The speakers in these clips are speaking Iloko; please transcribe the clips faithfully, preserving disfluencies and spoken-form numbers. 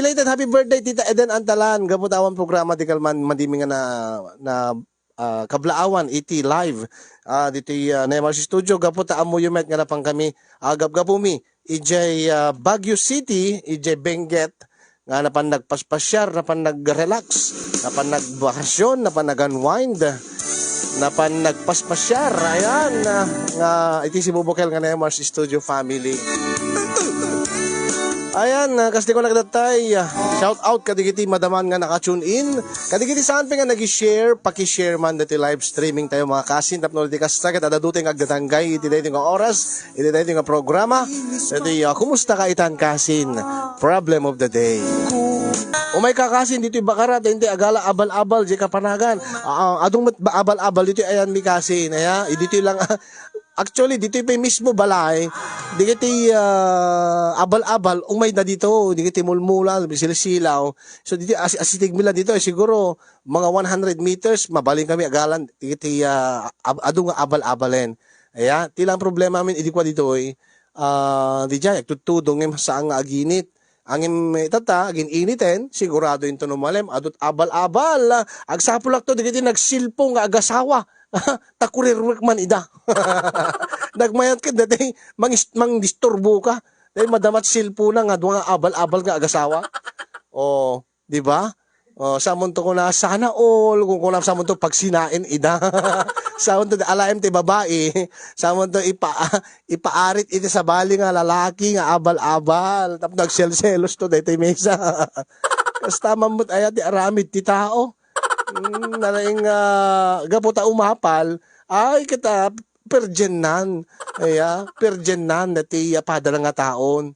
Belated happy birthday, Tita Eden Antalan. Gapu ta awan programa, di kalman madimi nga na, na, ah, kablaawan iti live, ah, ditoy, ah, Nemar's Studio. Gapu ta ammoyo met nga napan kami, ah, gapgapumi idiay, ah, Baguio City, idiay Benguet, nga napan nagpaspasiar, napan nag-relax, napan nagbakasyon, napan nag-unwind, napan nagpaspasiar. Ayan, ah, nga iti sibubukel nga Nemar's Studio family. Ayan, ah, kas di ko nagdatay, ah, shout out kadagiti madaman nga naka-tune in. Kadagiti saan pay nga nag-share, paki-share man dati live streaming tayo, mga kasin, tapno di kasta ket adda dutay nga agdadanggay iti daytoy nga oras, iti daytoy nga programa. Dati, ah, kumusta ka itan, kasin? Problem of the day. Umay ka, kasin, ditoy Bacara, daytoy agala abal-abal, di kapanagan. Ah, adung met ba abal-abal, ditoy ayan mi, kasin. Aya, ditoy lang, actually, ditoy pay mismo balay, dagiti, ah, abal-abal, umay na dito, dagiti mulmula, silsilaw. So, dito, as-, asitig mi lang dito, eh, siguro, mga one hundred meters, mabalin kami agalan, dagiti, ah, ab-, adu nga abal-abalen. Aya, ti lang problema amin, idi kwa ditoy, ah, di jay, agtutudong, ngem saan nga aginit. Ngem, eh, tata, agin-initen, sigurado into no malem, adut abal-abal, ah, agsapulak to, dagiti nagsilpo nga agasawa. Ta kurirwek man ida. Nagmayat ka, dati, mangis-, mangdisturbo ka. Dahil madamat silpo na nga, duwa nga abal-abal nga agasawa. Oh, di ba? Oh, samunto ko na, "Sana all," kung kuna samunto, pagsinain ida. Samunto, alaem ti babai. Samunto, ipa-, ipaarit iti sabali nga lalaki nga abal-abal. Tapno agselselos to, daytoy maysa. Kasta man met aya ti aramid ti tao. Mm, nalaing, ah, gapu ta umapal, ay, kita, perjennan. Aya, perjennan, dati, ah, padala nga taon.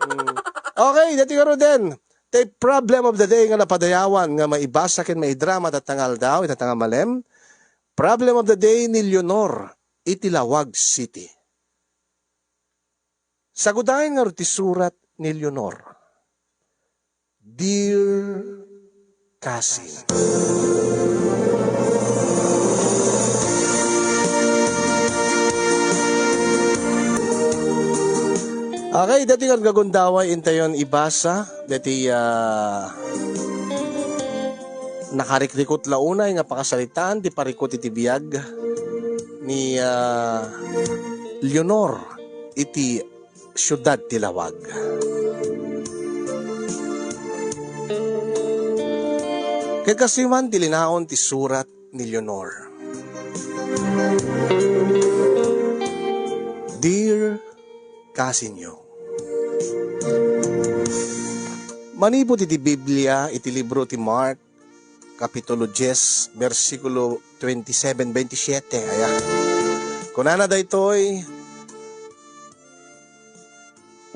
Mm. Okay, dati nga Roden. Ti problem of the day nga napadayawan nga maibasa ken maidrama tatta nga aldaw, itatta nga malem. Problem of the day ni Leonor iti Laoag City. Sagudayen ngarud ti surat ni Leonor. Dear Cousin. Okay, dati nga gagundaway intayon ibasa, dati, ah, nakarikrikot la unay nga pakasaritaan ti parikot iti biag ni, ah, Leonor iti siudad ti Laoag. Ket kastoy man ti linaon ti surat ni Leonor. Dear Cousin Yo, manipud iti Biblia, iti libro ti Mark, Kapitulo dies, bersikulo twenty-seven, twenty-siete, aya. Kunana daytoy,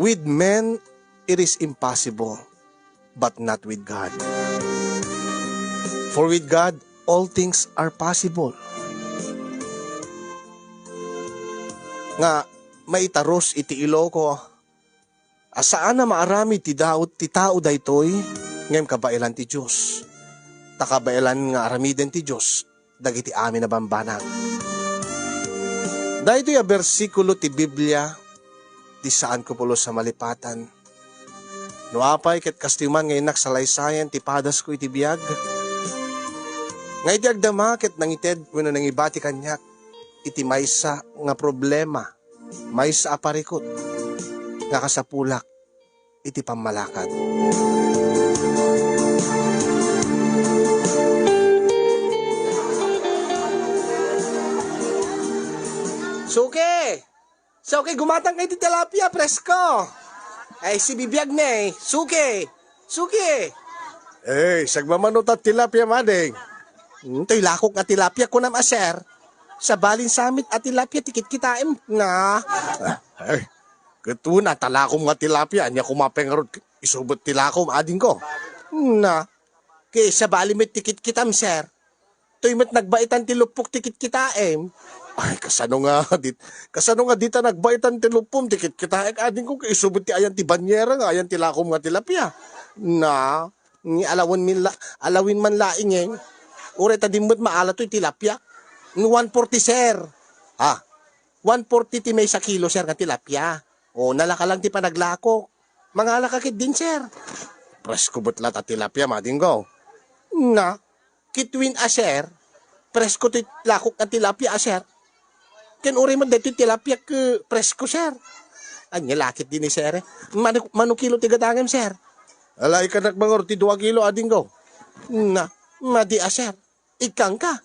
"With men, it is impossible, but not with God. For with God, all things are possible." Nga maitarus iti iloko, a saan a maaramid ti daot ti tao daytoy, ngem kabaelan ti Dios. Ta kabaelan nga aramiden ti Dios dagiti amin a bambanag. Daytoy a bersikulo ti Biblia ti saanko pulos a malipatan. No apay ket kastoy man nga innak salaysayan ti padasko iti biag, nga iti agdama ket nangited wenno nangibati kaniak iti maysa nga problema, maysa a parikot nga kasapulak iti pammalakad. Suki! Suki, gumatang kay ti tilapia, presko! Ay, sibibiag ne, Suki! Suki! Eh, sagmamano ta tilapia, mading. Hmm, toy lakok nga tilapia, kunam a, sir. Sabalin samit a tilapia, ti kitkitaem. Na. Ah, ay, ket una, ta lakom nga tilapia, ania koma pay ngarud, isubet ti lakom, adingko. Na. Ket sabali met ti kitkitam, sir. Toy met nagbaitan ti luppok ti kitkitaem. Ay, kasano nga dit-, kasano nga dita nagbaitan ti luppom ti kitkitaek, adingko, ket isubet ti ayan ti banyera nga ayan ti lakom nga tilapia. Na. Ni alawen min la-, alawin man laeng, eh. Uray ta dimmet maala toy tilapia. Ni one forty, sir. Ah, one forty ti maysa kilo, sir, nga tilapia. O, nalaka lang ti panaglako. Mangala ka ketdin, sir. Presko met la ta tilapia, Madinggo. Na, kitwin a, sir. Presko ti lakok a tilapia, a, sir. Ken uray met daytoy tilapia ket presko, sir. Ania lakit dini, sir, eh. Mano, mano kilo ti gatangem, sir? Ala, ikannak mangur ti dua kilo, Adinggo. Na, madi a, sir. Ikkanka.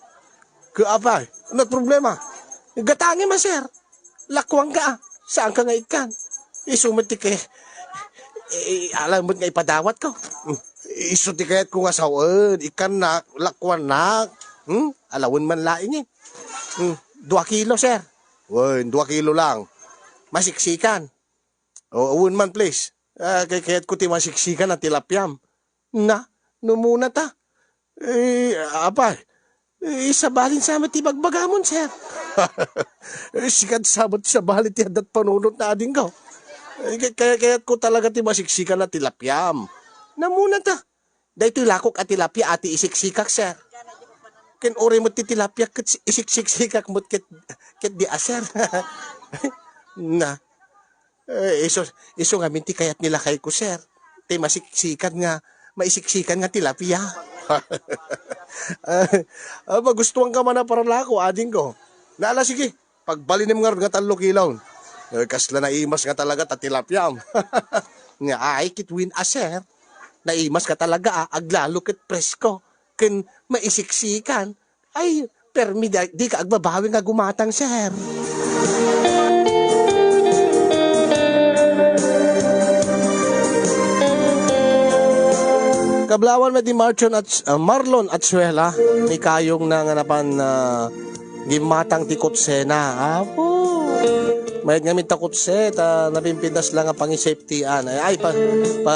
Ke apay? Ano problema? Gatangem a, sir. Lakuanka, ah. Saanka nga ikkan? Isu met ti ke-, eh, alam met nga ipadawatko. Hmm. Isu ti kayatko nga sawen. Ikkannak, lakuannak. Hmm? Alawen man laeng, eh. Hmm. Dua kilo, sir. Wen, dua kilo lang. Masiksikan. O, wen man, please. Ah, kay-, kayatko ti masiksikan a tilapiam. Na, numuna ta. Eh, apay, eh, sabalin sa met ti bagbagamon, sir. Eh, sikat sa met sabali ti addat panunot na, Adinggo. Eh, kay-, kay-, kayatko talaga ti masiksikan a tilapiam. Namuna ta. Daytoy lakok a tilapia a ti isiksikak, sir. Ken uray met ti tilapia ket si-, isiksiksikak met ket, ket di a, sir. Na. Eh, isu, isu ngamin ti kayat ni lakayko, sir. Ti masiksikan nga, maisiksikan nga tilapia. Ah, ah, magustuanka man a paralako, Adinggo. Na, ala, sige, pagbalinem ngarud nga tallo kilon. Eh, kasla naimas nga talaga ta tilapiam. Nga, ay, kitwin a, sir. Naimas ka talaga, ah, aglalo ket presko. Ken maisiksikan. Ay, permi da-, dika agbabawi nga gumatang, sir. Kablawan met ni Marchon at, ah, Marlon Atsuela, ni Kayong na nga napan, ah, gimmatang ti kutsena. Apo. Mayat ngamin ta kutse, ta napimpintas la nga pangisip-, tian. Ay, ay, pa, pa,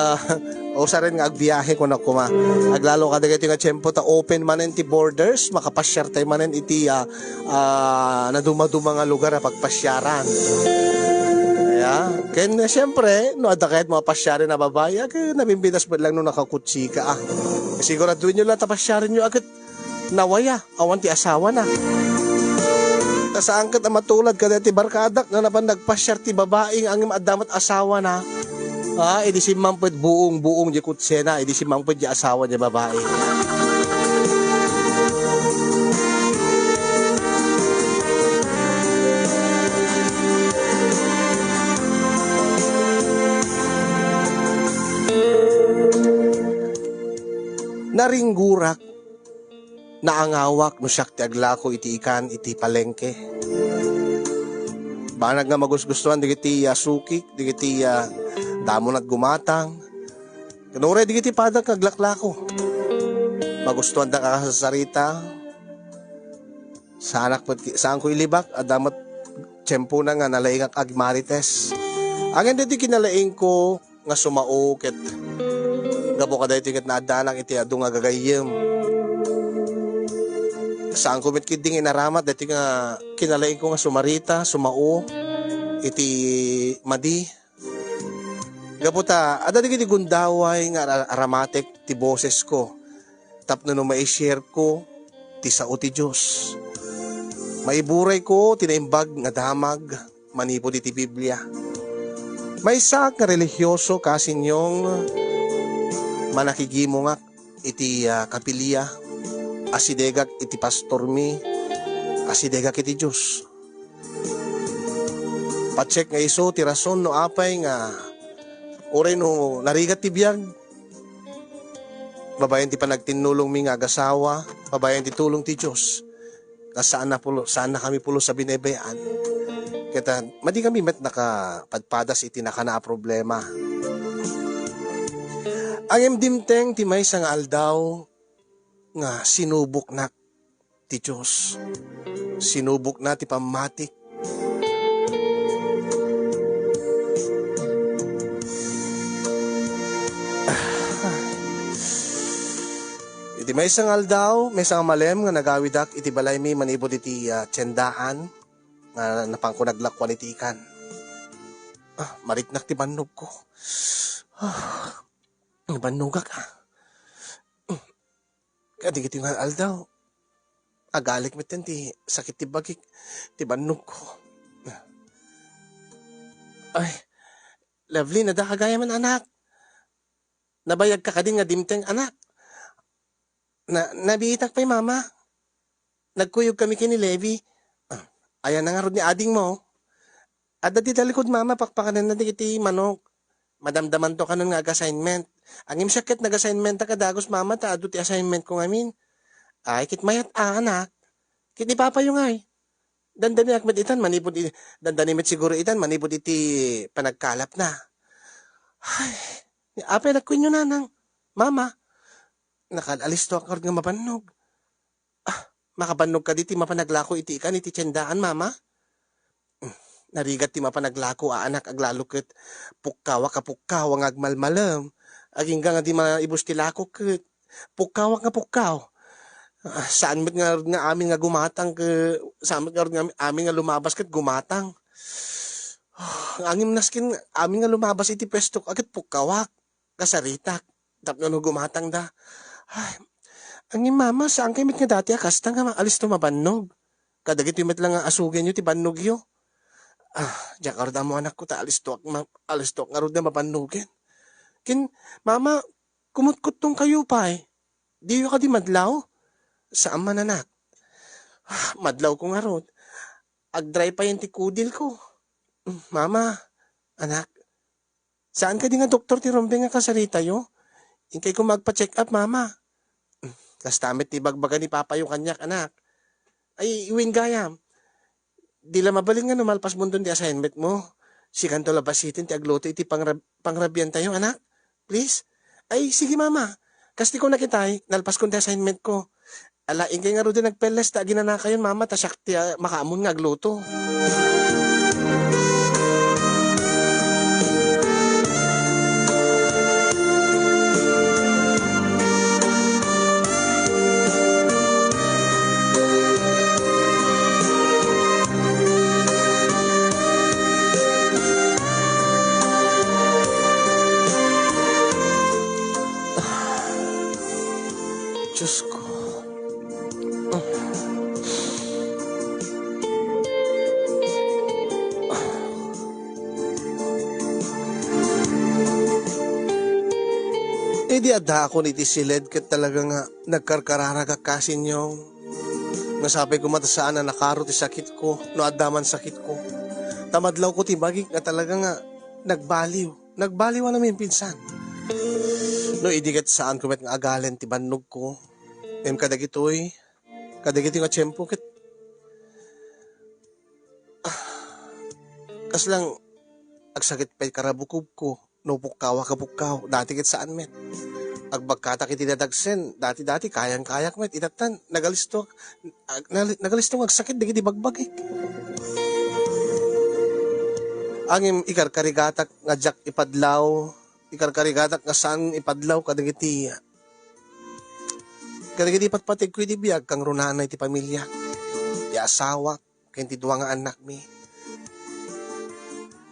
usaren nga agbiahe, kunak koma. Aglalo kadagiti nga tiempo ta open manen ti borders, makapasiar tay manen iti, ah, ah, naduma-duma nga lugar a pagpasiaran. Aya. Ken, eh, siyempre, no adda kayat mapasiaren a babai, ag, eh, napimpintas met lang no nakakutsika, ah. Siguraduenyo la ta pasiarenyo, agad nawaya, awan ti asawana. Ta saan ket a matulad kadagiti barkadak nga napan nagpasiar ti babai nga ngem adda met asawana. Ah, idi simmangpet buong-buong di kutsena, idi simmangpet di asawa di babai. Naringgurak naangawak no siak ti aglako iti ikan iti palengke. Banag nga magusgustuan dagiti, ah, sukik, dagiti, ah, damo naggumatang. Ken uray dagiti padak nga aglaklako. Magustuan da nga sarsarita. Saanak met ki-, saanko ilibak, adda met tiempona nga nalaingak agmarites. Ngem daytoy kinalaingko, nga sumao ket gapu kadaytoy ket naaddanak iti adu nga gagayyem. Saanko met ketdi nga inaramat daytoy nga kinalaingko nga sumarita, sumao iti madi. Gapu ta adda dagiti gundaway nga ara-, aramatek ti bosesko tapno no mai-share ko ti sao ti Dios. Maiburayko ti naimbag nga damag manipud iti Biblia. Maysaak nga relihioso, kasinyong manakigimongak iti, ah, kapilia, asidegak iti pastormi, asidegak iti Dios. Patiek nga isu ti rason no apay nga uray no narigat ti biag, babaen ti panagtinnulongmi nga agasawa, babaen ti tulong ti Dios, ta saanna pulo-, saannakami pulos a binebay-an. Ket, ah, madi kami met nakapadpadas iti nakana a problema. Ngem dimteng ti maysa nga aldaw nga sinuboknak ti Dios. Sinubokna ti pammatik. Iti maysa nga aldaw, maysa nga malem nga nagawidak iti balaymi manipud iti, ah, tiendaan nga napanko naglakuan iti ikan. Ah, mariknak ti bannogko. Ah, nabannogak, ah. Kadagiti nga aldaw, agalik metten ti sakit ti bagik, ti bannogko. Ay, Lovely, nadaka gayam, anak. Nabayagka kadi nga dimteng, anak?" "Na-, nabiitak pay, Mama. Nagkuyog kami ken ni Levi." "Ah, ayanna ngarud ni adingmo?" "Adda ti talikod, Mama, pakpakanenna dagiti manok. Madamdamanto kanon nga ag-assignment. Ngem siak ket nag-assignmentak a dagus, Mama, ta adu ti assignmentko ngamin." "Ay, ket mayat a, anak. Ket ni Papayo ngay? Dandaniak met itan manipud i-, dandani met siguro itan manipud iti panagkalapna." "Ay, ni apay nagkuinyo, nanang, mama? Nakaalistoak ngarud nga mabannog." "Ah, makabannog kadi ti mapan aglako iti ikan iti tiendaan, mama?" "Narigat ti mapan aglako a anak, aglalo ket pukkawak a pukkaw nga agmalmalem. Agingga nga di maibus ti lako ket pukkawak nga pukkaw. Ah, saan met ngarud nga amin nga gumatang ke-, saan met ngarud nga amin nga lumabas ket gumatang. Ngem nasken amin nga lumabas iti puestok a ket pukkawak. Kasaritak tapno no gumatangda." "Ay, ngem mama, saankay met nga dati a kasta nga alisto mabannog? Kadagitoy met la nga asugenyo ti bannogyo." "Ah, diak ngarud ammo, anakko, ta alistoak ma-, alistoak ngarud nga mabannogen." "Ken, mama, kumutkuttongkayo pay. Diyo kadi madlaw?" "Saan man, anak." "Ah, madlawko ngarud. Agdry payen ti kudilko." "Mm, mama, anak, saan kadi nga doktor ti rumbeng a kasaritayo? Inkay koma agpa-check up, mama." "Mm, kasta met ti ibagbaga ni papayo kaniak, anak." "Ay, wen gayam. Di la mabalin nga no malpasmon ti assignmentmo, sikanto la basiten ti agluto iti pangra-, pangrabiantayo, anak. Please." "Ay, sige, mama. Kas ti kunak itay, nalpaskon ti assignmentko. Ala, inkay ngaruden agpelles ta aginanakayon, mama, ta siak ti, ah, makaammon nga agluto." Diyos ko. Idi addaakon iti siled ket talaga nga nagkarkararagak, kasinyong, nga sapay koma ta saan a nakaro ti sakitko no adda man sakitko. Ta madlawko ti bagik nga talaga nga nagbaliw. Nagbaliw a naminpinsan. No idi ket saanko met nga agalen ti bannogko, ngem kadagitoy, kadagitoy nga tiempo ket, ah, kasla agsakit pay karabukobko no pukkawak a pukkaw. Dati ket saan met. Agbagkatak iti dadagsen, dati-dati kayang-kayak met. Itattan, nagalisto, ag-, nali-, nagalisto nga agsakit dagiti bagbagik. Ngem ikarkarigatak nga diak ipadlaw, ikarkarigatak nga saan ipadlaw kadagiti, kadagiti patpategko idi biag, kangrunana iti pamiliak, ti asawak, ken ti dua nga annakmi.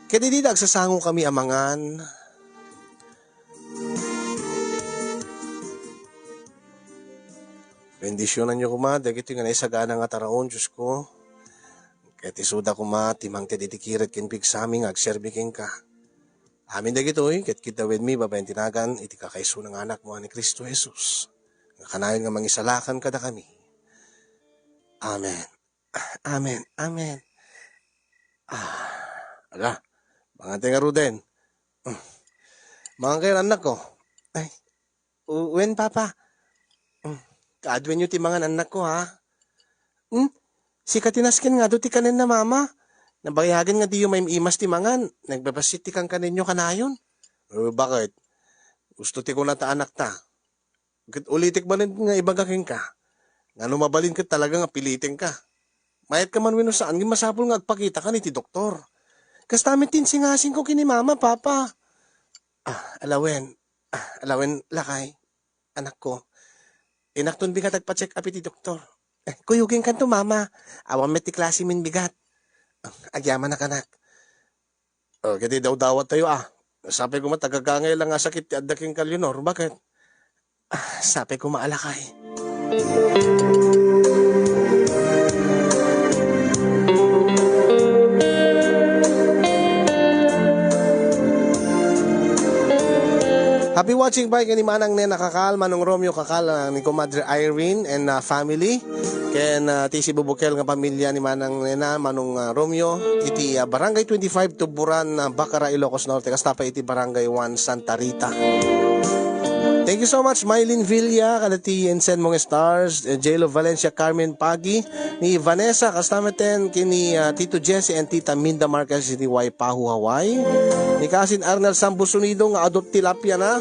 Ket idi agsasangokami a mangan, bendisionanyo koma dagitoy nga naisagana nga taraon, Diosko. Ket isuda koma ti mangted iti kired ken pigsami nga agserbi kenka. Amin dagitoy ket kiddawenmi babaen ti nagan iti kakaisuna nga Anakmo a ni Cristo Jesus, nga kanayon nga mangisalakan kadakami. Amen. Amen. Amen. Ah, aga, mangantay ngaruden. Mm. Mangan kayo, annakko. Ay, u-, wen, Papa. Mm. Kaadwenyo ti mangan, annakko, ha? Hmm? Sika ti nasken nga adu ti kanenna, Mama. Nabayagen nga diyo maim-imas ti mangan. Nagbabassit ti kankanenyo kanayon. Eh, bakit? Gusto ti kunata anakta. Ket ulitek manen nga ibaga kenka, nga no mabalin ket talaga nga pilitenka. Mayat ka man wenno saan, ngem masapul nga agpakitakan iti doktor. Kasta met ti insingasingko ken ni Mama, Papa. Ah, alawen. Ah, alawen, lakay. Anakko. Inakton bigat agpa-check up iti doktor. Eh, kuyogenkanto, Mama. Awan met ti klase min bigat. Ah, agyamanak, anak. Oh, ket idawdawattayo, ah. Sapay koma ta gagangay la nga sakit ti adda kenka, Leonor. Bakit? Ah, sapay koma a lakay. Be watching pay ken ni Manang Nena Kakal, Manong Romeo Kakal, ah, ni Comadre Irene and, ah, family. Ken, ah, ti sibubukel nga pamilya ni Manang Nena, Manong, ah, Romeo, iti, ah, Barangay twenty-five, Tuburan, ah, Bacara, Ilocos Norte, kasta pay iti Barangay one, Santa Rita. Thank you so much, Mylene Villa, kadati Ensen Mong Stars, eh, J-Lo Valencia, Carmen Pagi, ni Vanessa, kasta met ken ni, ah, Tito Jesse and Tita Minda Marquez iti Waipahu, Hawaii. Ni Kasin Arnel Sambo Sunido nga adu ti lapiana,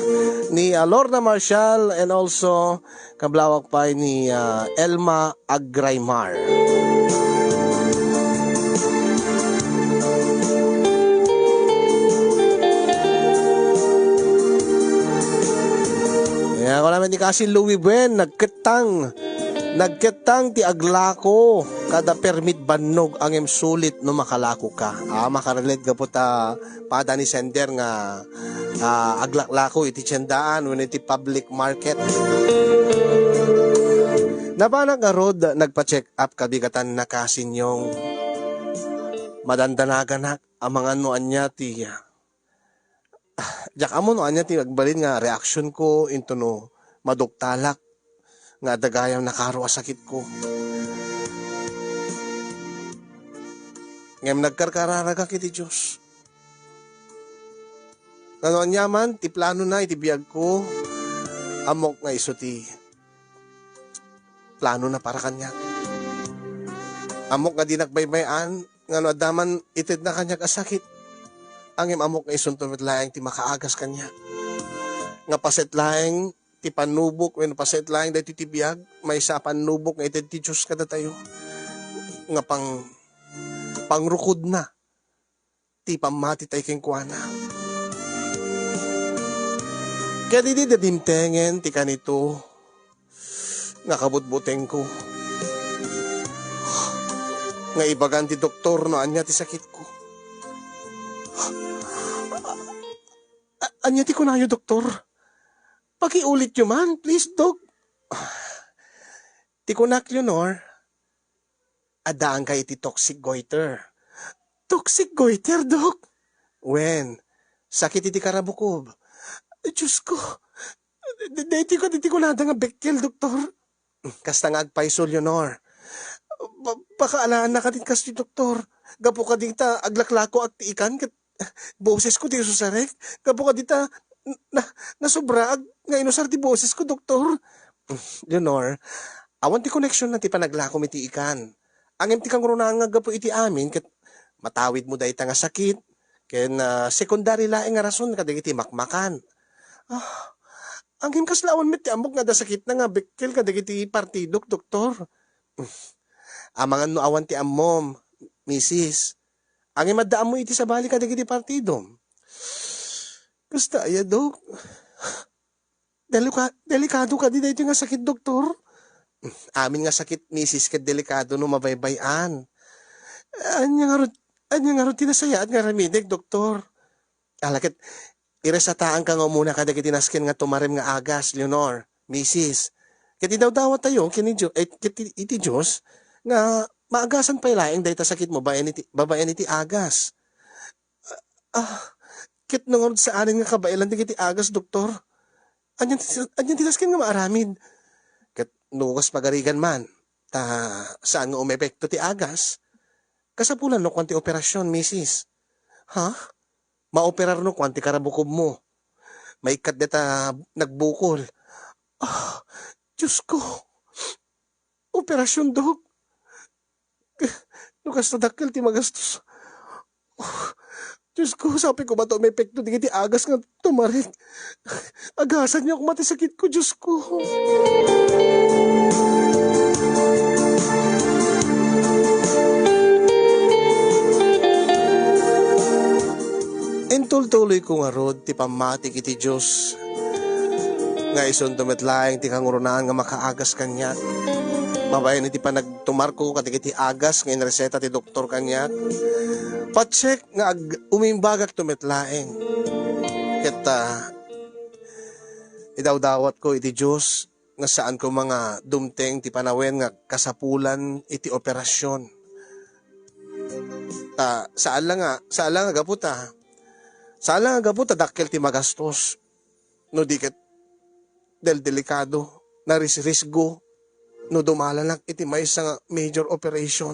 ni, ah, Lorna Marshall, and also kablawak pay ni, ah, Elma Agraymar. Kaya ako naman ni Kasin Louie Buen, nagkettang, nagkettang ti aglako, kada permit bannog, angem sulit no makalako ka. Ah, makarelate gapu ta pada ni sender nga, ah, aglaklako iti tiendaan wenno iti public market. Napanak ngarud, nagpa-check up kabigatan na Kasin Yong. Madandanaganak, amangan no ania ti, ah, diak ammo no ania ti agbalin nga reaksyon ko, into no maduktalak nga adda gayam nakaro a sakit ko. Ngem nagkarkararagak iti Dios. Nano aniaman ti planona iti biagko, ammok nga isu ti planona para kaniak. Ammok nga dinak baybay-an nga no adda man itedna kaniak a sakit, ngem ammok nga isunto met laeng ti makaagas kaniak. Nga paset laeng ti pannubok wenno paset laeng daytoy ti biag, maysa a pannubok nga ited ti Dios kadatayo, nga pang-, pangrukodna ti pammatitay kenkuana. Ket idi dadimtengen ti kanito nga kabutbutengko, nga ibagan ti doktor no ania ti sakitko. A-, ania ti kunayo, doktor? Pakiulityo man, please, Dok. Ti kunak, Leonor, addaanka iti toxic goiter. Toxic goiter, Dok? Wen, sakit iti karabukob. Diyos ko, d-, d-, daytoy kadi ti kunada nga bekkel, doktor. Kasta nga agpayso, Leonor. Ba-, baka alaanna kadi kastoy, doktor. Gapu kadi ta aglaklako ak ti ikan ket bosesko ti isusarek. Gapu kadi ta na-, nasubraak nga inusar ti bosesko, doktor. Leonor, awan ti koneksionna ti panaglakom iti ikan. Ngem ti kangrunaan nga gapu iti amin ket matawidmo dayta nga sakit ken, ah, secondary laeng nga rason kadagiti makmakan. Ah, ngem kasla awan met ti ammok nga adda sakitna nga bekkel kadagiti partidok, doktor. Amangan no awan ti ammom, misis. Ngem adda ammo iti sabali kadagiti partidom. Kasta aya, Dok? Delika-, delikado kadi daytoy nga sakit, doktor? Amin nga sakit, misis, ket delikado no mabaybay-an. Ania ngarud, ania ngarud ti nasayaat nga aramidek, doktor? Ala ket, iresataanka nga umuna kadagiti nasken nga tumarem nga agas, Leonor, misis. Ket idawdawatayo ken ni Dio-, eh, ket iti Dios nga maagasan pay laeng dayta sakitmo babaen iti, babaen iti agas. Ah, ket no ngarud saanen nga kabaelan dagiti agas, doktor? Ania ti, ania ti nasken nga maaramid? Ket no kas pagarigan man, ta saan nga umepekto ti agas, kasapulan no kuan ti operasion, misis. Ha? Maoperar no kuan ti karabukobmo. Maikkat deta nagbukol. Ah, Diyos ko. Operasion, Dok. No kasta dakkel ti magastos. Diyos ko, sapay koma ta umepekto dagiti agas nga tumarek. Agasanyo koma ti sakitko, Diyos ko. Intultuloyko ngarud ti pammatik iti Dios nga isunto met laeng ti kangrunaan nga makaagas kaniak. Babaen iti panagtumarko kadagiti agas nga inreseta ti doktor kaniak, patsek nga ag-, umimbagakto met laeng. Ket, ah, idawdawatko iti Dios nga saan koma nga dumteng ti panawen nga kasapulan iti operasion. Ta, saan la nga, saan la nga gapu ta, saan la nga gapu ta dakkel ti magastos. no di ket del-, delikado, narisrisgo no dumalanak iti maysa nga major operation.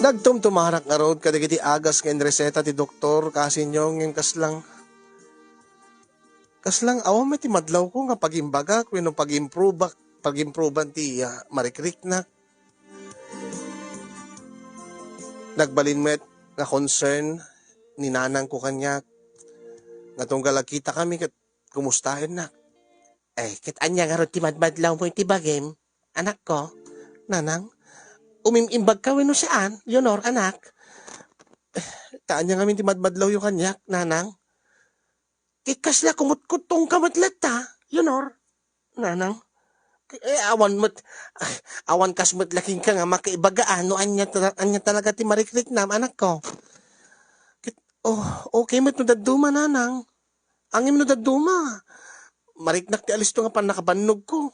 Nagtumtumarak ngarud kadagiti agas nga inreseta ti doktor, Kasinyong, ngem kaslang, kaslang awan met ti madlawko nga pagimbagak wenno pagimprobak, pagimproban ti, ah, marikriknak. Nagbalin met nga concern ni nanangko kaniak nga tunggal agkitakami ket kumustaennak. Ay, ket ania ngarud ti madmadlawmo iti bagim, anakko? Nanang, umim-imbagka wenno saan, Leonor, anak? Ta ania ngamin ti madmadlawyo kaniak, nanang? Ket kasla kumutkuttongka met latta, Leonor? Nanang, eh, awan met, ah, awan kas met la kenka nga makaibagaan no ania ta-, ania talaga ti marikriknam, anakko. Ket, oh, okay met no dadduma, nanang. Ngem no dadduma, mariknak ti alisto nga pannakabannogko.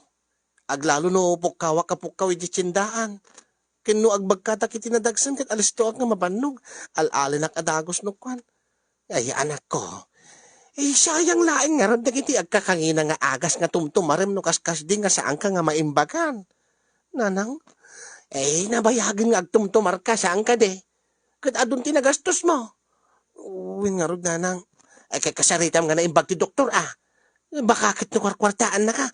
Aglalo no pukkawak a pukkaw iti tiendaan. Ken no agbagkatak iti nadagsem ket alistoak nga mabannog. Al-alenak a dagus no kuan. Ay, anakko. Eh, sayang laeng ngarud dagiti agkakangina nga agas nga tumtumarem no kaskasdi nga saanka nga maimbagan. Nanang, eh, nabayagen nga agtumtumarka, saan kadi? Ket adun ti nagastosmo. Wen ngarud, nanang. Ay, ket kasaritam nga naimbag ti doktor, ah. Baka ket no kuarkuartaannaka.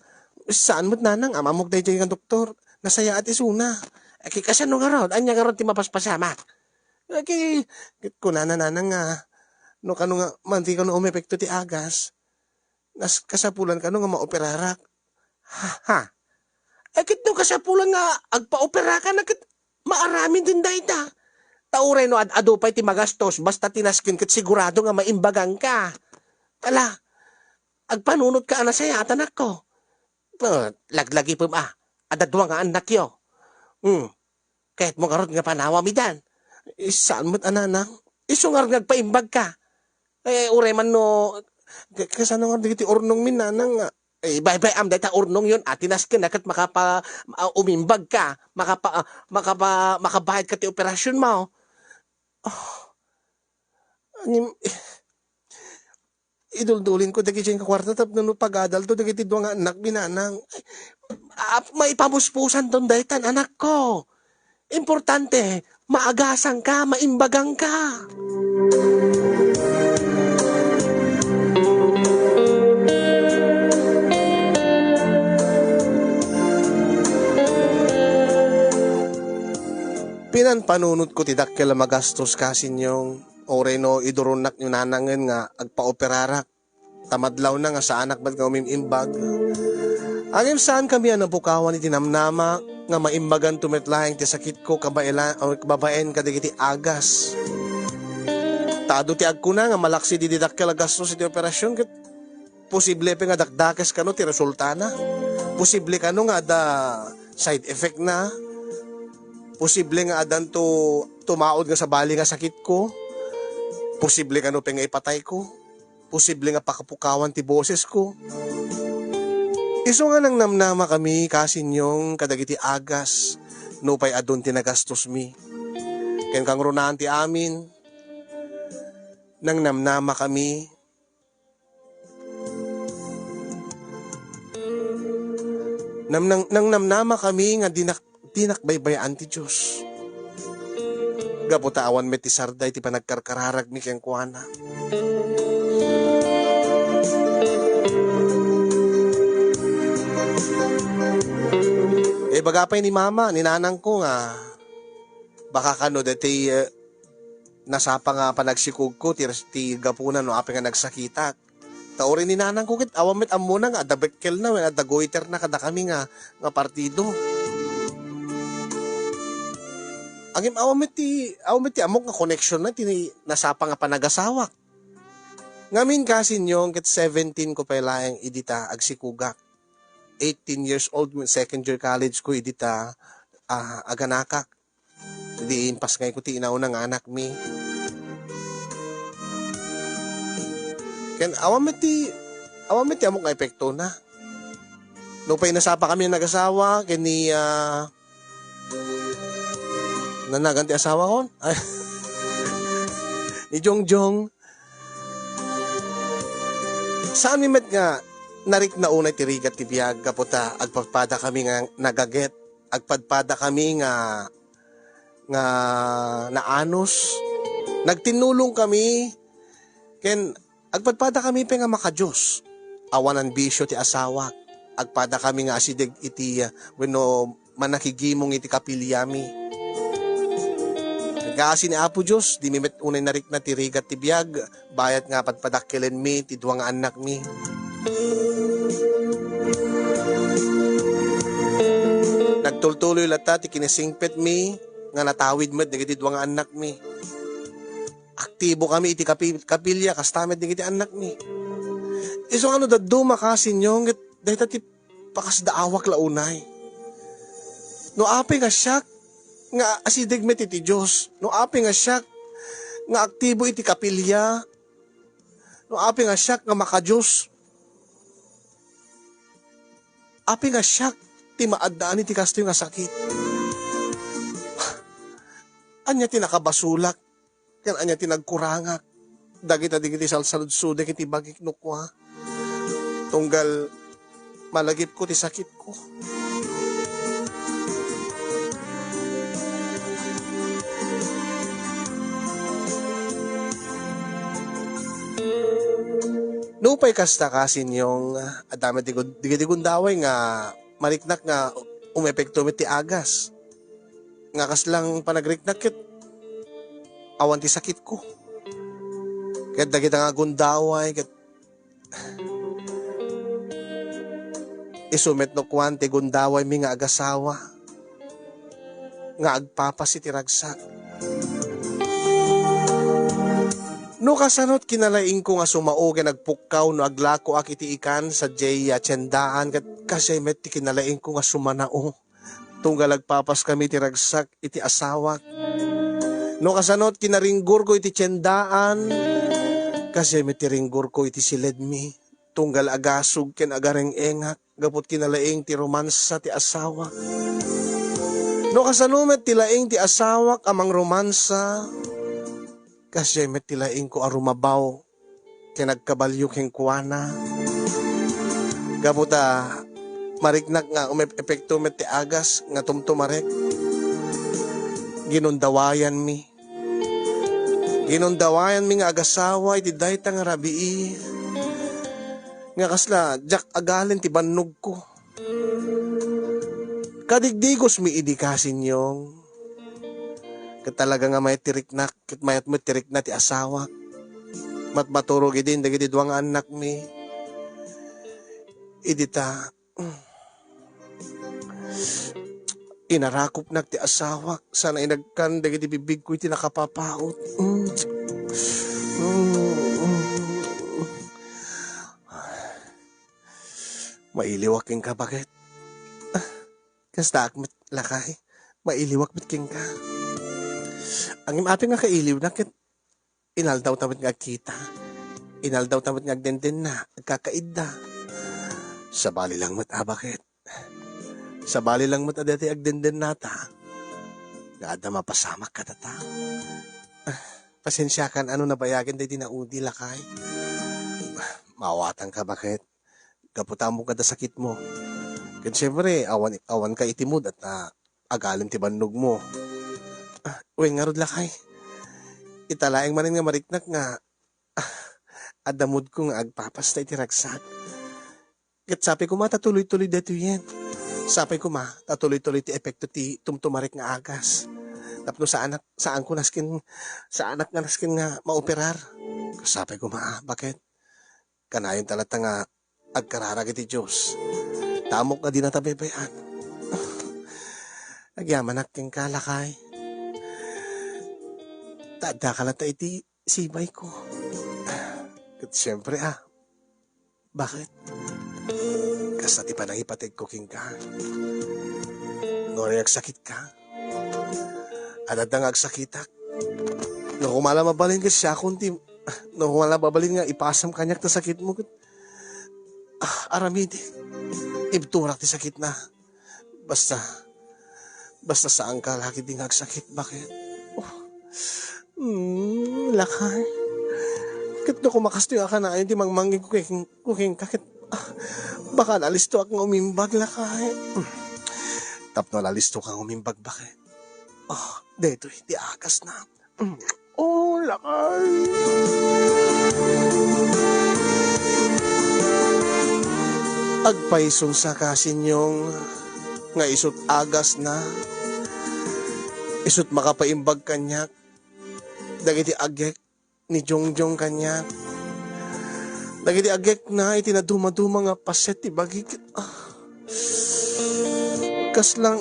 Saan met, nanang, ammok daydiay nga doktor. Nasayaat isuna. Ay, ket kasano ngarud? Ania ngarud ti mapaspasamak? Ay, ket, ket kunana, nanang, nga no kano nga, manti kano umepekto ti agas, nas-, kasapulan kano nga maoperarak. Ha, ha. Eh, ket no kasapulan nga agpaoperaka na ket maaramin din dayta. Ta uray no ad-adu pay ti magastos, basta tinasken ket sigurado nga maimbaganka. Ala, agpanunotka a nasayaat, anakko. Eh, laglagipem a, adda dua nga annakyo. Hmm. Kayatmo ngarud nga panawam idan? Eh, saan met a, nanang? Isu ngarud nga agpaimbagka. Eh, uray man no, ka-, kasano nga dagiti urnongmi, nanang, nga, eh, baybay-am dayta urnongyon, a, tinasken na ket makapa-, ah, umimbagka, makapa-, ah, makapa-, makabayadka ti operasionmo. Oh, ngem, iduldulinko dagiti nga kuarta tapno no pagadalto dagiti dua nga annakmi, nanang. Ah, maipamuspusanton daytan, anakko. Importante, maagasanka, maimbaganka. Pinanpanunotko ti dakkel a magastos, Kasinyong, uray no iduronnak ni nanangen nga agpaoperarak. Ta madlawna nga saanak met nga umim-imbag. Ngem saankami a napukawan iti namnama nga maimbaganto met laeng ti sakitko kabaela-, babaen kadagiti agas. Ta adu ti agkuna nga malaksid idi dakkel a gastos iti operasion ket posible pay nga dakdakes kano ti resultana. Posible kano nga adda side effect na. Posible nga addanto tumaud nga sabali nga sakitko. Posible kano pay nga ipatayko. Posible nga pakapukawan ti bosesko. Isu nga nangnamnamakami, Kasinyong, kadagiti agas, nupay adun ti nagastosmi. Ken kangrunaan ti amin, nangnamnamakami, nam-, nang-, nangnamnamakami nga dinak-, dinak baybay-an ti Dios. Gapu ta awan met ti sarday ti panagkarkararagmi kenkuana. Ibaga pay ni mama, ni nanangko nga, baka kano daytoy, eh, nasapa nga panagsikogko ti, ti gapuna no apay nga nagsakitak. Ta uray ni nanangko ket awan met ammona nga adda bekkelna wen adda goiterna kadakami nga, nga partido. Ngem awan met ti, awan met ti ammok nga koneksionna ti nasapa nga panagasawak. Ngamin, Kasinyong, ket seventeen ko pay laeng idi ta agsikogak. Eighteen years old, second year college ko idi ta, ah, aganakak. Idi impasngayko ti inauna nga anakmi. Ken awan met ti, awan met ti ammok nga epektona. Nupay nasapakami a nagasawa ken ni, ah, Nanagan ti asawakon? Ay. Ni Jongjong. Saanmi met nga narikna unay ti rigat ti biag gapu ta agpadpadakami nga nagaget, agpadpadakami nga, nga naanus, nagtinnulongkami, ken agpadpadakami pay nga makadios. Awanan bisio ti asawak. Agpadakami nga asideg iti, ah, wenno manakigimong iti kapiliami. Kaasi ni Apo Dios, dimi met unay narikna ti rigat ti biag, bayat nga padpadakkelenmi ti dua nga annakmi. Nagtultuloy latta ti kinasingpetmi nga natawid met dagiti dua nga annakmi. Aktibo kami iti kapi-, kapilya, kasta met dagiti annakmi. Isu nga no dadduma ka, Señor, ket dayta ti pakasdaawak la unay. No apay nga siak nga asideg met iti Dios, no apay nga siak nga aktibo iti kapilya, no apay nga siak nga makadios, apay nga siak ti maaddaan iti kastoy nga sakit. Ania ti nakabasolak? Ken ania ti nagkurangak dagita dagiti salsaludsodek iti bagik no kua, tunggal malagipko ti sakitko. Nupay kasta ka, Sinyong, adda met di gun-, dagiti gundaway nga mariknak nga umepekto met ti agas. Nga kaslang panagriknak ket awan ti sakitko. Ket dagita nga gundaway, ket isu met no kuan ti gundawaymi nga agasawa nga agpapas iti ragsak. No kasano ti kinalaingko nga sumao ken agpukkaw no aglakoak iti ikan sadiay a tiendaan, ket kasdiay met ti kinalaingko nga sumanao. Tunggal agpapaskami iti ragsak iti asawak. No kasano ti naringgorko iti tiendaan, kasdiay met ti ringgorko iti siledmi. Tunggal agasog ken agareng-engak gapu ti kinalaing ti romansa ti asawak. No kasano met ti laing ti asawak a mangromansa, kasdiay met ti laingko a rumabaw ken agkabalio kenkuana. Gapu ta mariknak nga umep-epekto met ti agas nga tumtumarek. Ginundawayanmi. Ginundawayanmi nga agasawa iti dayta nga rabii nga kasla diak agalin ti bannogko. Kadigdigosmi idi ka, Sinyong. Ket talaga nga mayat ti riknak, ket mayat met ti rikna ti asawak. Mat-, maturog idin dagiti dua nga annakmi. Idi ta, inarakopnak ti asawak, sana inagkan dagiti bibbigko iti nakapapaut. Mm. Mm, mm. Mailiwak kenka, baket. Kastaak met, lakay. Mailiwak met kenka. Ngem apay nga kailiwna ket inaldawta met nga agkita. Inaldawta met nga agdendenna, agkakaidda. Sabali lang met, a, baket. Sabali lang met a daytoy agdendennata nga adda mapasamak kadata. Ah, pasensiakan a no nabayagen daydi naudi, lakay. Maawatanka, baket. Gapu ta ammok nga adda sakitmo. Ken siempre, awan, awanka iti mood a, ah, agalin ti bannogmo. Ah, wen ngarud, lakay. Ita laeng manen nga mariknak nga, ah, adda moodko nga agpapasta iti ragsak. Ket sapay koma ta tuloy-tuloy daytoyen. Sapay koma ta tuloy-tuloy ti epekto ti tumtumarek nga agas. Tapno saanak, saanko nasken, saanak nga nasken nga maoperar. Sapay koma, ah, baket? Kanayon ta latta nga agkararag iti Dios. Ta ammok nga dinata baybay-an. Agyamanak kenka, lakay. Ta addaka latta iti sibayko. Ket siempre, ah, baket? Kasta ti panangipategko kenka. Ngem agsakitka. Adda nga agsakitak. No koma la mabalin ket siakon ti, no koma la mabalin nga ipasam kaniak ti sakitmo ket, ah, aramidek. Ibturak ti sakitna. Basta, Basta saanka la ketdi nga agsakit, baket? Oh. Hmm, lakay. Ket no koma kastoy a kanayon ti mangmanggig ko ken, ko kenka, ket, ah, baka nalistoak nga umimbag, lakay. Hmm. Tapno nalistoka nga umimbag, baket? Oh, daytoy ti agasna. Mm. Oh, lakay. Agpayso sa kasinyong nga isut' agasna, isut' makapaimbag kaniak dagiti agek ni Jongjong kaniak. Dagiti agekna iti nadumaduma nga paset ti bagik. Ah. Kasla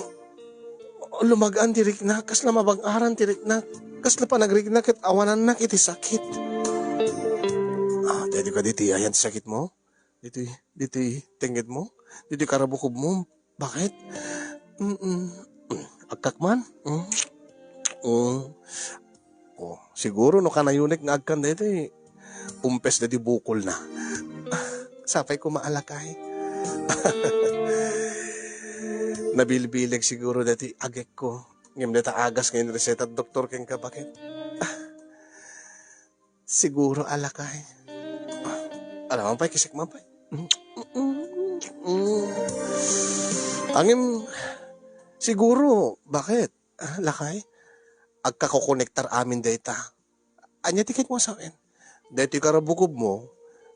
lumag-an ti riknak, kasla mabag-aran ti riknak, kasla panagriknak ket awanannak iti sakit. Ah, daytoy kadi ti ayan ti sakitmo? Ditoy, ditoy tengngedmo? Ditoy karabukobmo? Baket? Mm-mm. Mm. Agkak man? Mm. Mm. Oh, siguro no kanayonek nga agkan daytoy, umpes daytoy bukolna. Sapay koma a lakay. Nabilbileg siguro daytoy agekko. Ngem dayta agas nga inreseta ti doktor kenka, baket? Siguro a lakay. Ala man pay, kisek man pay. Angem, siguro, baket? Ah, lakay? Agkakokonektar amin dayta. Ania ti kayatmo a sawen? Daytoy karabukobmo,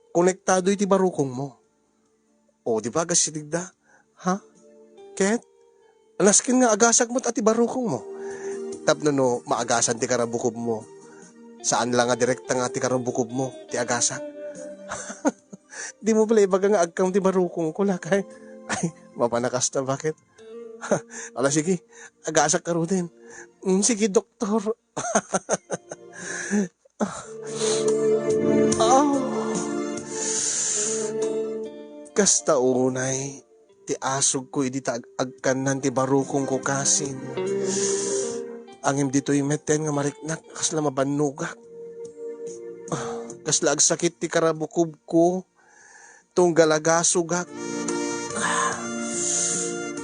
konektado iti barukongmo. O, di ba, agasidigda? Ha? Ket? Nasken nga agasak met a ti barukongmo. Tapno no maagasan ti karabukobmo, saan la nga direkta nga ti karabukobmo ti agasak. Dimo pala ibaga nga agkam ti barukongko, lakay. Ay, mapan a kasta, baket? Ala, sige. Agasak ka ruden. Mm, sige, doktor. Ah. Kasta unay ti asugko idi ta ag-, agkannan ti barukongko kasin. Angem ditoy metten nga mariknak, kasla mabannogak. Ah, kasla agsakit ti karabukobko. Tunggal agasugak.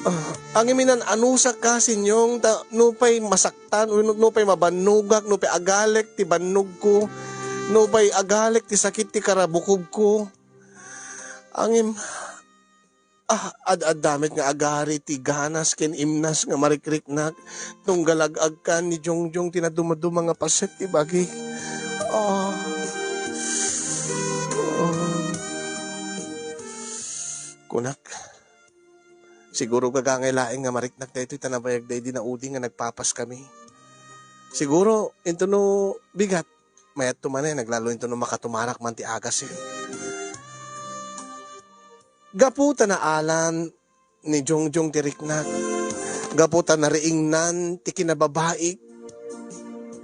Ah, angem inan-anusak kasin, Jong, ta nupay masaktan, wenno nupay mabannogak, nupay agalek ti bannogko, nupay agalek ti sakit ti karabukobko. Angem, ah, ad-adda met nga agari ti ganas ken imnas nga marikriknak. Tunggal ag-agkan ni Jongjong ti nadumaduma nga paset ti bagik. Ah. Ah. Kunak, siguro gagangay laeng nga mariknak daytoy ta nabayag daydi naudi nga nagpapaskami. Siguro, intono bigat, mayatto manen, aglalo intono makatumarak man ti agas, eh. Gapu ta naalan ni Jongjong ti riknak, gapu ta nariingnan ti kinababaik,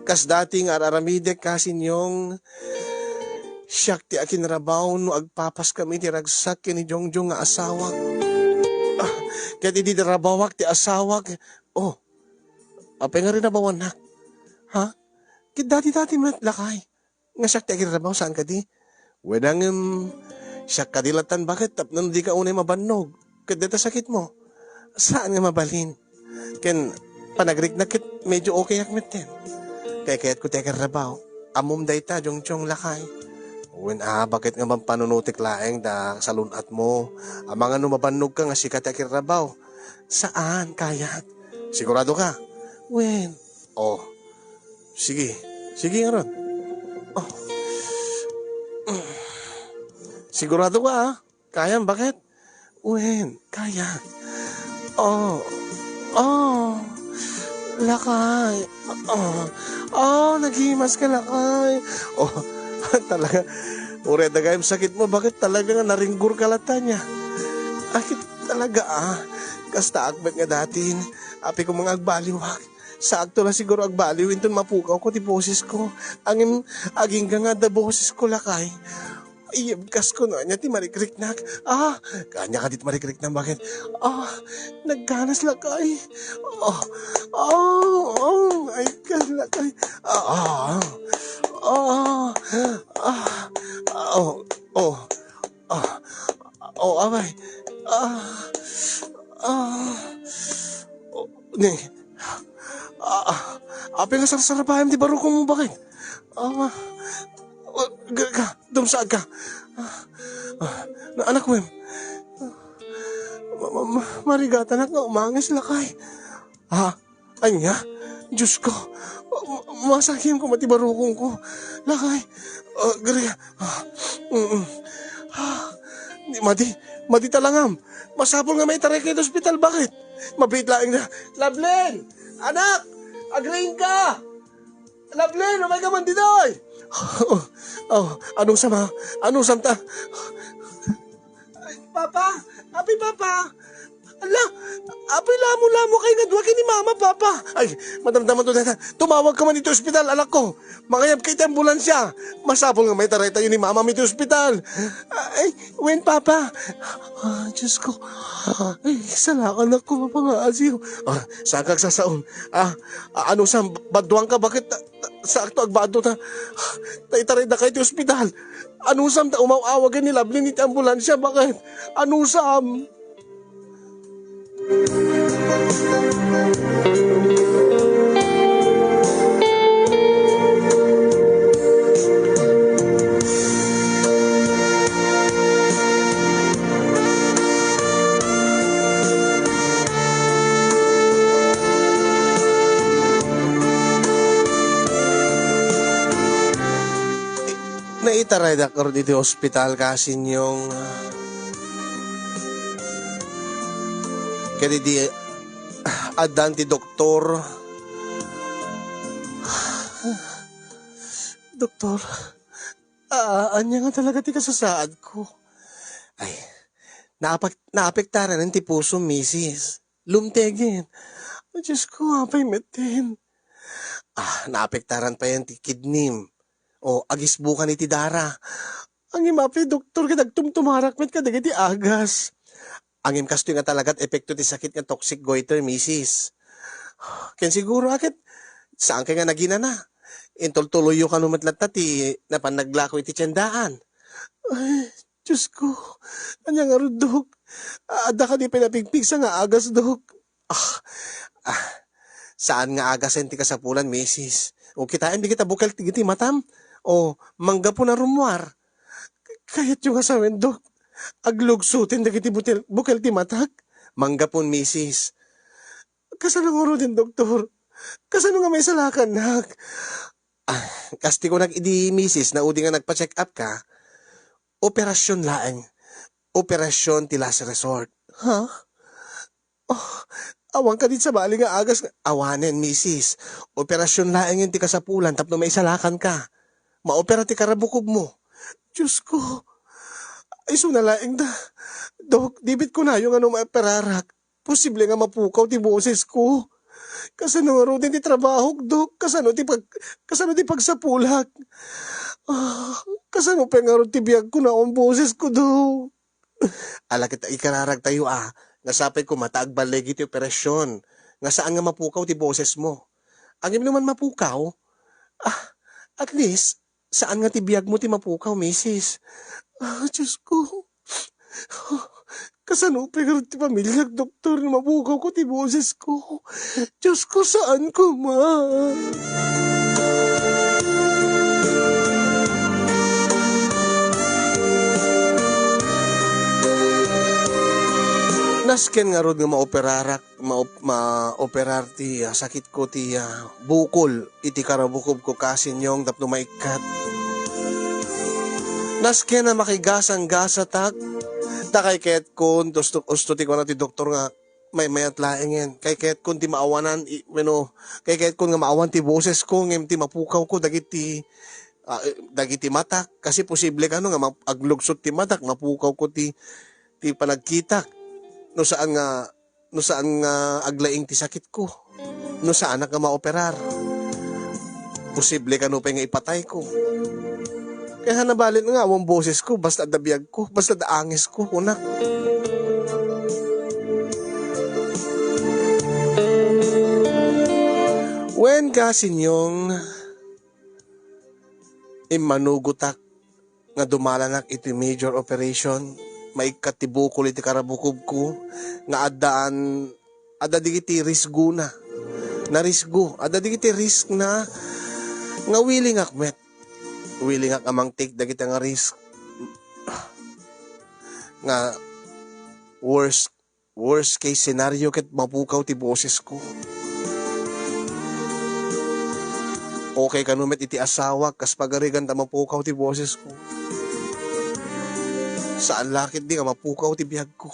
kas dati nga ar-aramidek kasin, Jong, siak ti akinrabaw no agpapaskami ti ragsak ken ni Jongjong nga asawak. Ah, ket idi rabawak ti asawak, oh, apay nga rinabawannak? Ha? Ket dati-dati met, lakay. Nga siak ti agirrabaw, saan kadi? Wen, ngem, siak kadi latan, baket tapno dika unay mabannog ket dayta sakitmo. Saan nga mabalin? Ken panagriknak ket medyo okayak metten. Kaykayatko ti agirrabaw. Ammom dayta, Jongjong, lakay. Wen a, baket nga mampanunotek laeng da salun-atmo? Amangan no mabannogka nga sika ti agirrabaw. Saan, kayak. Sigurado ka? Wen. Oh. Sige. Sige ngarud. Oh. Sigurado ka, ah? Kayam, baket? Wen, kaya. Oh. Oh. Lakay. Oh. Oh, naghimas ka, lakay. Oh, talaga. Uray da gayam sakitmo, baket talaga nga naringgor ka latta nia? Ay, talaga, ah. Kasta akbet nga datin. Apay koma nga agbaliwak. Saakto la siguro agbaliw inton mapukawko ti bosesko. Ngem agingga nga adda bosesko, lakay. Iyebkasko no ania ti marikriknak. Ah, ania kadi ti marikriknak, baket? Ah, nagganas, lakay. Oh, oh, oh, ay, kas, lakay. Ah, ah, ah, ah, oh, oh, ah, oh, abay. Ah, ah, oh, ni, Pay nga sarsarabayam ti barukongmo, baket? Ah, ah, ga-, ga-, dumsaag ka. Ah, ah, na, anak, wen. Ma-, ma-, ma-, marigatanak nga umangis, lakay. Ha? Ania? Diyos ko. Ma-, ma-, masakit ko mati barukong ko. Lakay. Ah, gari. Ah, mm, mm. Ah, di, madi, madi talangam. Masapul nga maitaray ka iti ospital, baket? Mabiit laeng na. Lovelyn! Anak! Agriing ka! Lovelyn, umay ka man ditoy! Oh, oh, anusam, ha? Anusam ta? Papa! Apay, Papa! Ala! Apay, lamo-lamo kay nga dua ken ni Mama, Papa! Ay, madamdaman to dayta. Tumawag ka man iti ospital, anak ko. Mangayab ka iti ambulansya. Masapul nga maitaraytayo ni Mama iti ospital. Ay, wen, Papa? Ah, Diyos ko. Ay, salakanak ko, mapangaasiw. Ah, saan ka agsasaon? Ah, ah, anusam, baduan ka, baket ta, ta, sakto agbado ta. Ta itarayda ka iti ospital. Anusam ta umaw-awagen ni Lovelyn iti ambulansya, baket? Anusam? Naitaraydak ngarud iti ospital, Kasinyong. Ket idi addan ti doktor. Doktor, a-, ania nga talaga ti kasasaadko? Ay, naapek-, naapektaran ti pusom, misis. Lumtegen. Ay, Diyos ko, apay metten? Ah, naapektaran payen ti kidnim. O, agisbukan iti dara. Ngem apay, doktor, ket agtumtumarak met kadagiti agas. Ngem kastoy nga talagat epekto ti sakit nga toxic goiter, misis. Ken siguro, a, ket saan kay nga naginana? Intultuloyyo kano met latta ti napan naglako iti tiendaan. Ay, Diyos ko, ania ngarud, Dok? Adda kadi pay napigpigsa nga agas, Dok? Ah, ah, saan nga agasen ti kasapulan, misis. O kitaem dagiti bukel ti, ti matam. O, manggapu na rummuar. Kayatyo nga sawen, Dok? Aglugsoten dagiti butel-, bukel ti matak? Manggapun, misis. Kasano ngaruden, doktor? Kasano nga maisalakannak? Ah, kas ti kunak idi misis, na udi nga nagpa-check up ka, operasyon laeng. Operasyon ti last resort. Ha? Oh, awan kadi sabali nga agas nga awanen, misis. Operasyon laengen ti kasapulan tapno maisalakan ka. Maopera ti karabukobmo. Diyos ko, isuna laeng da. Dok, dibit kunayo nga no maoperarak, posible nga mapukaw ti bosesko. Kasano ngaruden ti trabahok, Dok? Kasano ti pag-, kasano ti pagsapulak? Ah, kasano pay ngarud ti biagko no awan bosesko, Dok? Ala ket ikararagtayo a, nga sapay koma ta agballigi ti operasyon, nga saan nga mapukaw ti bosesmo. Ngem no man mapukaw, ah, at least, saan nga ti biagmo ti mapukaw, misis. Ah, Diyos ko. Kasano pay ngarud ti pamiliak, doktor, no mapukaw ko ti bosesko? Diyos ko, saan koma? Nasken ngarud nga maoperarak, maop-, maoperar ti, ah, sakitko ti, ah, bukol iti karabukobko, Kasinyong, tapno maikkat. Nasken a makigasang-gasatak, ta kaykayatkon, usto, usto ti kuna ti doktor nga, maymayat laengen. Kaykayatkon ti maawanan, i-, wenno, kaykayatkon nga maawan ti bosesko, ngem ti mapukawko dagiti, ah, eh, dagiti matak. Kasi posible kano nga ma-, aglugsot ti matak, mapukawko ti, ti panagkitak. No saan nga, no saan nga aglaing ti sakitko. No saanak nga maoperar. Posible kano pay nga ipatayko. Kaya nabalin nga, awan bosesko, basta adda biagko, basta adda angesko, kunak. Wen, Kasinyong, immanugotak nga dumalanak iti major operation, maikkat ti bukol iti karabukobko, nga addaan, adda dagiti risgona. Narisgo. Adda dagiti risk na nga willingak met. Willingak a mangtake dagiti nga risk nga worst, worst case scenario ket mapukaw ti bosesko. Okay kano met iti asawak kas pagarigan ta mapukaw ti bosesko. Saan la ketdi nga mapukaw ti biagko.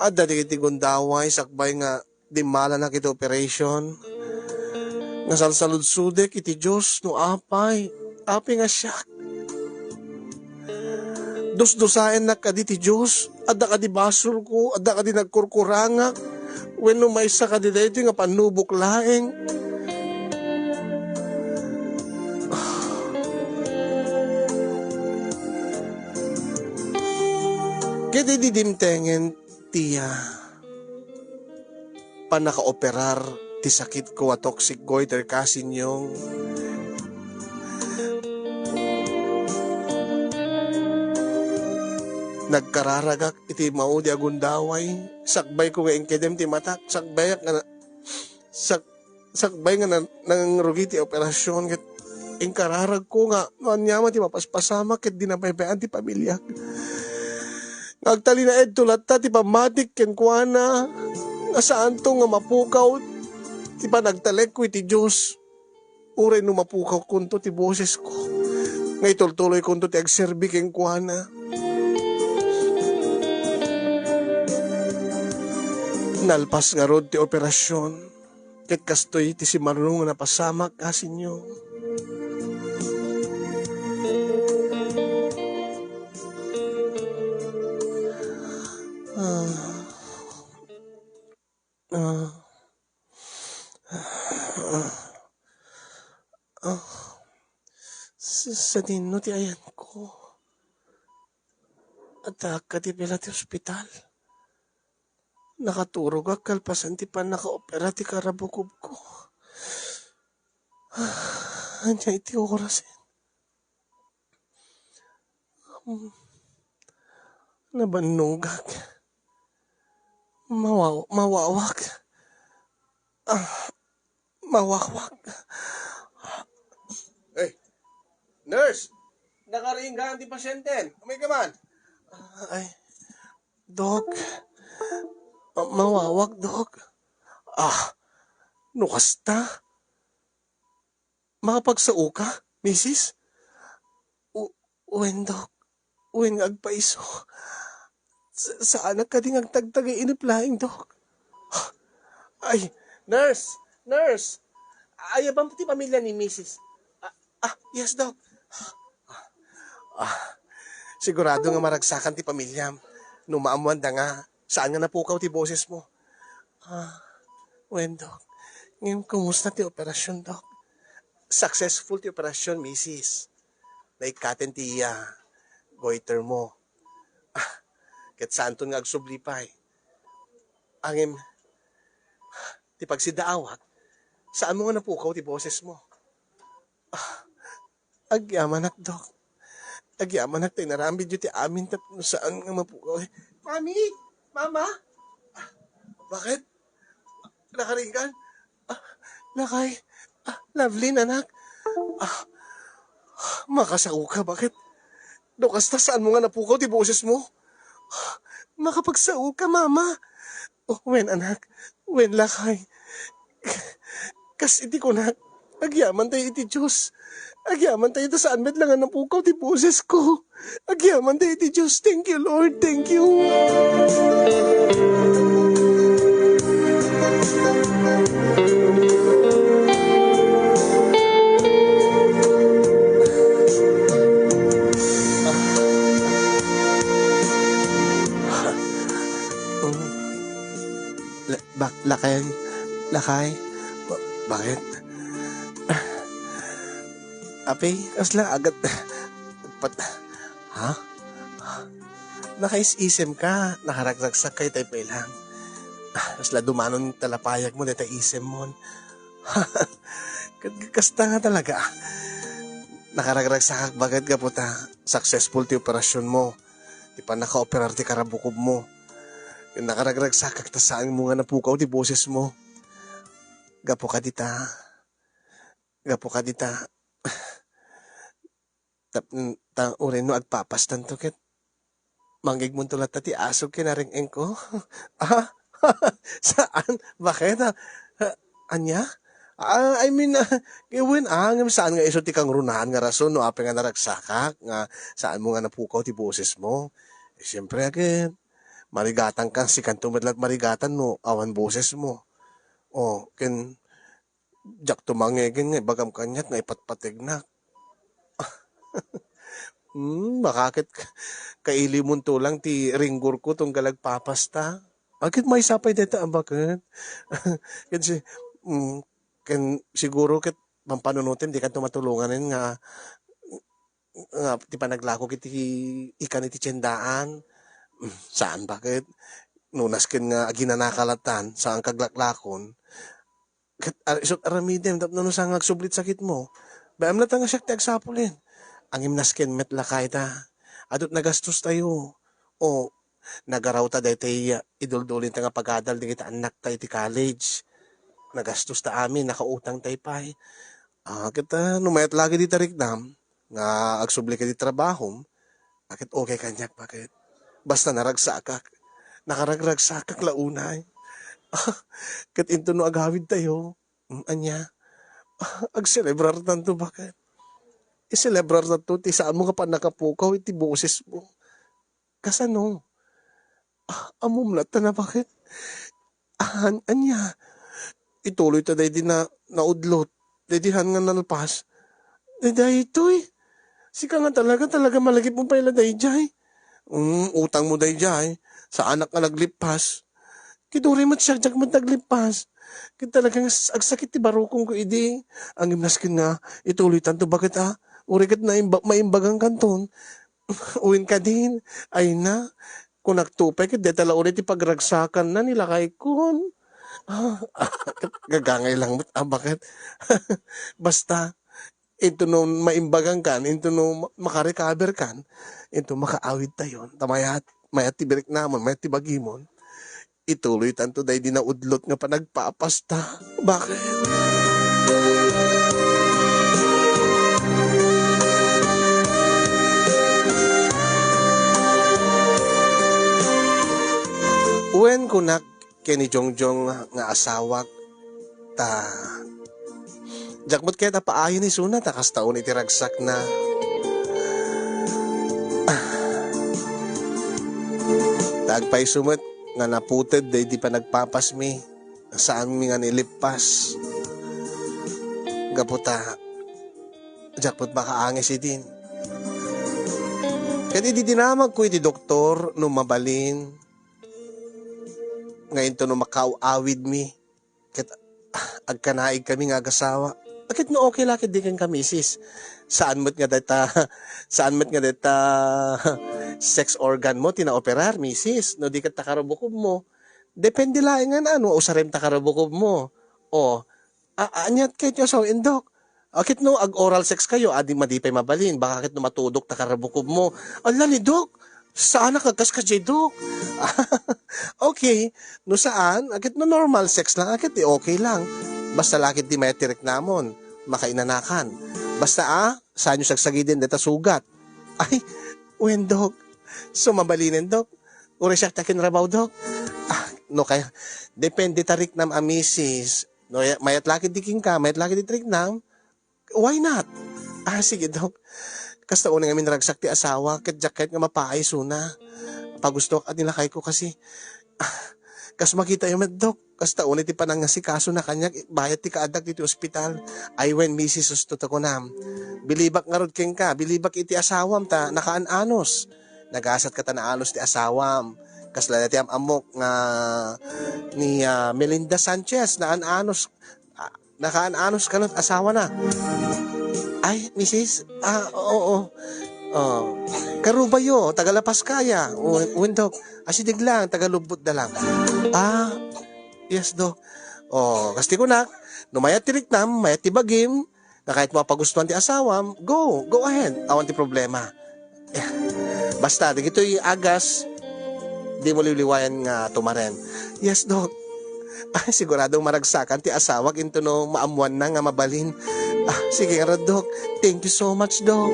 Adda dagiti gundaway sakbay nga dimmalanak iti operation. Nasalsaludsodek iti Dios no apay, apay nga siak. Dusdusaennak kadi ti Dios, adda kadi basolko, adda kadi nagkurkurangak, wenno maysa kadi daytoy nga pannubok laeng. Ket idi dimtengen, tiya pannakaoperar ti sakitko a toxic goiter, kasinyong. Nagkararagak iti maudi a gundaway, sakbayko nga inkedem ti matak, sakbayak nga na-, sak-, sakbay nga na-, nangrugi ti operasyon, ket inkararagko nga no aniaman ti mapaspasamak ket di nabaybay-an ti pamiliak. Nga agtalinaedto latta ti pammatik kenkuana nga saanto nga mapukaw ti panagtalekko iti Dios, uray no mapukawkonto ti bosesko, nga itultuloykonto ti agserbi kenkuana. Nalpas ngarud ti operasyon, ket kastoy ti simarno nga napasamak, kasinyong. Ah. Ah. Ah. Ah. Sa-, sadino ti ayanko? Addaak kadi pay la ti ospital? Nakaturogak kalpasan ti pannakaopera ti karabukobko. Ania iti oras? Hmm. Nabannogak. Mawaw-, mawawak. Ah, mawawak. Hey, nurse! Nakaringgaan ti pasienten. Umay ka man. Ay, Dok. Ma-, mawawak, Dok. Ah, no kasta. Makapagsao ka, misis? U-, wen, Dok. Wen nga agpaiso. Sa-, saanak kadi nga agtagtagay inip laeng, Dok. Ay, nurse! Nurse! Ayaban ti pamilya ni misis. Ah, ah, yes, Dok. Ah, sigurado nga maragsakan ti pamilyam no maammoanda nga saan nga napukaw ti boses mo. Ah, wen, Dok. Ngem, kumusta ti operasyon, Dok? Successful ti operasyon, misis. Naikkaten ti, ah, goiter mo. Ah, ket saanton nga agsubli pay. Ngem, ti pagsidaawak, saan mo nga napukaw ti boses mo. Ah, agyamanak, Dok. Agyamanak ta inaramidyo ti amin tapno saan nga mapukaw. Mami! Mama! Ah, bakit? Nakaringgan? Ah, lakay. Ah, Lovelyn, anak. Ah, makasao ka, bakit? No kasta, saan mo nga napukaw ti boses mo? Makapagsao ka, Mama. Oh, wen, anak. Wen, lakay. Kas iti kunak, agyaman tayo iti Dios. Agyaman tayo ta saan met la nga napukaw ti boses ko. Agyaman tayo iti Dios. Thank you, Lord. Thank you. La-, bak-, lakay, lakay. Ba-, bakit? Apay, kasla agad. Pat-, ha? Nakaisisem ka, nakaragsaksakka itay pay lang. Kasla dumanon talapayag mo, deta isem mon. Ka-, kasta nga talaga. Nakaragragsakak baket gapu ta successful ti operasyon mo. Ti pannakaoperar ti karabukob mo. Nakaragragsakak ta saanmo nga napukaw ti bosesmo. Gapu kadita, gapu kadita, tap-, ta uray no agpapastanto ket manggigmonto latta ti asog ken areng-engko. Ah, saan? Bakit? Ah, ania? Ah, I mean, ah, wen, ah, ngem saan nga isu ti kangrunaan nga rason no apay nga naragsakak nga saanmo nga napukaw ti bosesmo? Eh, siyempre, ket marigatanka, sikanto met la't marigatan no awan bosesmo. O, ken diakto mangngegen nga ibagam kaniak nga ipatpategnak. Hmm, baka ket kailimonto lang ti ringgorko tunggal agpapasta. Ket maysa pay dayta a baket. Ket si, hmm, ken siguro ket pampanunotem dikanto matulonganen nga nga ti panaglakok iti ikan iti tiendaan. Hmm, saan baket? No nasken nga aginanaka latan, saanka aglaklakon. Ket ar-, isut' aramidem tapno no saan nga agsublit sakitmo. Baem latta nga siak ti agsapulen. Ngem nasken met lakayta. Adu ti nagastostayo. O, nagarawta daytoy iduldulinta nga pagadal dagiti annakta iti college. Nagastosta amin, nakautangtay pay. Ah, ket, ah, no mayat lagi dita riknam nga agsubli ka iti trabahom, a, ket okay kaniak, baket. Basta naragsakak. Nakaragragsakak la unay. Ket into no agawidtayo, mm, ania? Agselebrartanto, baket. Iselebrartanto ti saanmo nga pannakapukaw iti bosesmo. Kasano? Ah, ammom latta na, baket? An-, ania? Ituloyta daydi na, naudlot. Daydi han nga nalpas. Daydi daytoy. Sika nga talaga, talaga malagipmo pay la daydiay. Mm, utangmo daydiay. Saanak nga naglippas. Ket uray met siak, diak met naglippas. Ket talaga nga s-, agsakit ti barukongko idi. Ngem nasken nga, ituloytanto, baket, a? Uray ket naimba-, maimbagan kanton. Wen kadin, ay na, kunakto pay ket dayta la uray ti pagragsakanna ni lakaykon. Ah, gagangay lang met, a, baket. Basta, into no maimbagankan, into no ma-, makarecoverkan, into makaawidtayon. Ta mayat, mayat ti biriknamon, mayat ti bagimon. Ituloytanto daydi naudlot nga panagpapasta. Baket? Wen, kunak ken ni Jongjong nga asawak, ta diak met kayat a paayen isuna ta kasta unay ti ragsakna. Ta agpayso met nga naputed daydi panagpapasmi, saanmi nga nilippas. Gapu ta, diak met makaangis idin. Ket idi dinamagko iti doktor no mabalin, nga into no makaaw-awidmi, ket agkanaig kami nga agasawa. Ket no okay la ket di kenka, misis. Saan met nga dayta, saan met nga dayta sex organ mo ti naoperar, misis? No di ket ta karubukobmo. Depende laeng nga no usarem ta karubukobmo. O, a-, aniat kay ti asawa, Indok? A, ket no ag-oral sex kayo, adi madi pay mabalin, baka ket no matudok ta karubukobmo. Ala ni Dok, saanak agkas kadi, Dok. Okay, no saan, a, ket no normal sex lang, a, ket di okay lang. Basta la ket di mayat ti riknamon, makainanakan. Basta, a, saanyo sagsagiden dayta sugat. Ay, wen, Dok. So, mabalinen, Dok. Uray siak ti akinrabaw, Dok. A, no kaya, depende ta riknam a misis. No, ya-, mayat la ket di kenka, mayat la ket di riknam, why not? A, sige, Dok. Kasta unay ngamin naragsak ti asawa, ket diak kayat nga mapaay isuna. Pagustoak a ni lakayko kasi. A, kas makitayo met, Dok. Kasta unay ti panangasikasona kaniak, bayat ti kaaddak ditoy ospital. Ay wen, misis, husto ta kunam. Bilibak ngarud kenka, bilibak iti asawam ta nakaan-anos. Nagasat ka ta naanos ti asawam. Kasla dayta ti am-ammok nga ni, a, Melinda Sanchez, naan-anos. A, nakaan-anos kano ti asawana. Ay, misis, a, oo. O, karubayo, taga La Paz kaya. O, wen, Dok. A, sideg lang, taga Lubbot da lang. A, yes, Dok. O, kas ti kunak, no mayat ti riknam, mayat ti bagim, nga kayatmo a pagustuan ti asawam, go, go ahead. Awan ti problema. Basta, dagitoy agas, Dimo liwliwayan nga tumaren. Yes, Dok. Ay, siguradong maragsakan ti asawak intono maammoanna nga mabalin. Ah, sige ngarud, Dok. Thank you so much, Dok.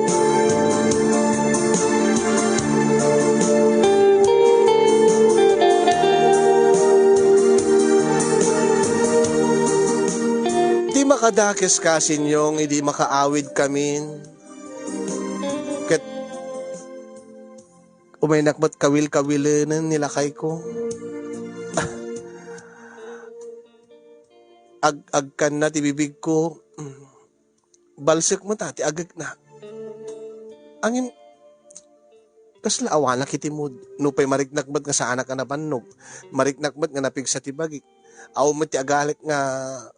Ti makadakes ka, Sinyong, idi makaawidkamin. Ket umaynak met kawil-kawilenen ni lakayko. Ag-agkanna ti bibigko. Balsek met a ti agekna. Angin, kasla awanak iti mood. Nupay mariknak met nga saanak a nabannog. Mariknak met nga napigsa ti bagik. Awan met ti agalek nga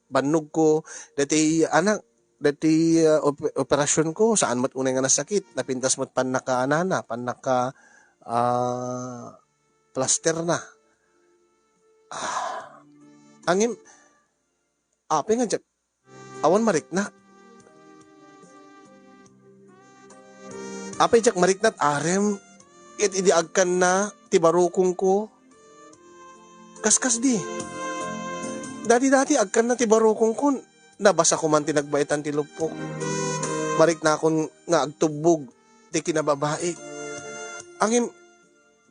bannogko. Dati anak, dati, ah, op-, operasyonko, saan met unay nga nasakit. Napintas met pannakaanana, pannaka, ah, plaster na. Ah, angin, apay nga diak, awan mariknak. Apay diak mariknat arem, ket idi agkanna ti barukongko, kaskasdi. Dati-dati agkanna ti barukongko, nabasa koman ti nagbaetan ti luppok. Mariknakon nga agtubbog ti kinababaik. Angin,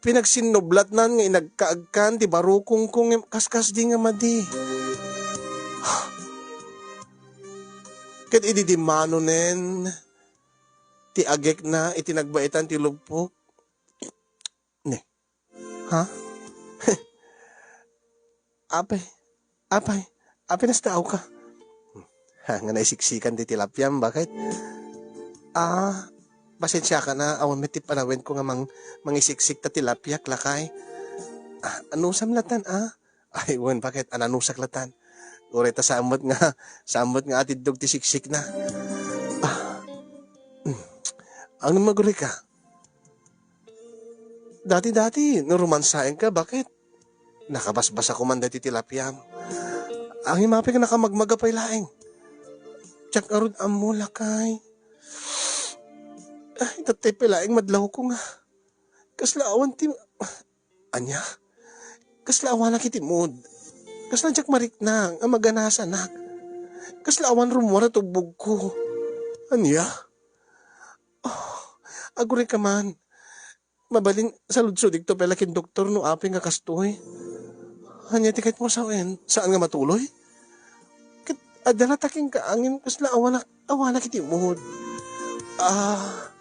pinagsinnublatnan nga inagkaagkan ti barukongko ngem kaskasdi nga madi. Ket idi dimmanonen ti agekna iti nagbaetan ti luppok. Ne. Ha? Apay, apay, apay nastaaw ka? Ha, nga naisiksikan ti tilapiam, bakit? Ah, pasensiakan a, awan met ti panawenko nga mang-, mangisiksik ta tilapiak, lakay. Ah, anusam latan, ah? Ay, wen, bakit? Ananusak latan. Uray ta saan met nga, saan met nga atiddog ti siksikna. Ah, mm. Ang maguri ka? Dati-dati, no rumansaenka, bakit? Nakabasbasa koman daytoy tilapiam. Angin apay nga nakamagmaga pay laeng. Diak ngarud ammo, lakay. Ay, tatay pay laeng madlawko nga. Kasla awan ti, ania? Kasla awanak iti mood. Kasla diak marikna nga maganasanak. Kasla awan rummuar a tubbogko. Ania? Oh, aguray ka man. Mabalin, saludsodikto pay la ken doktor no apay nga kastoy. Ania ti kayatmo a sawen? Saan nga matuloy? Ket adda latta kenka angin kasla awanak, awanak iti mood. Ah,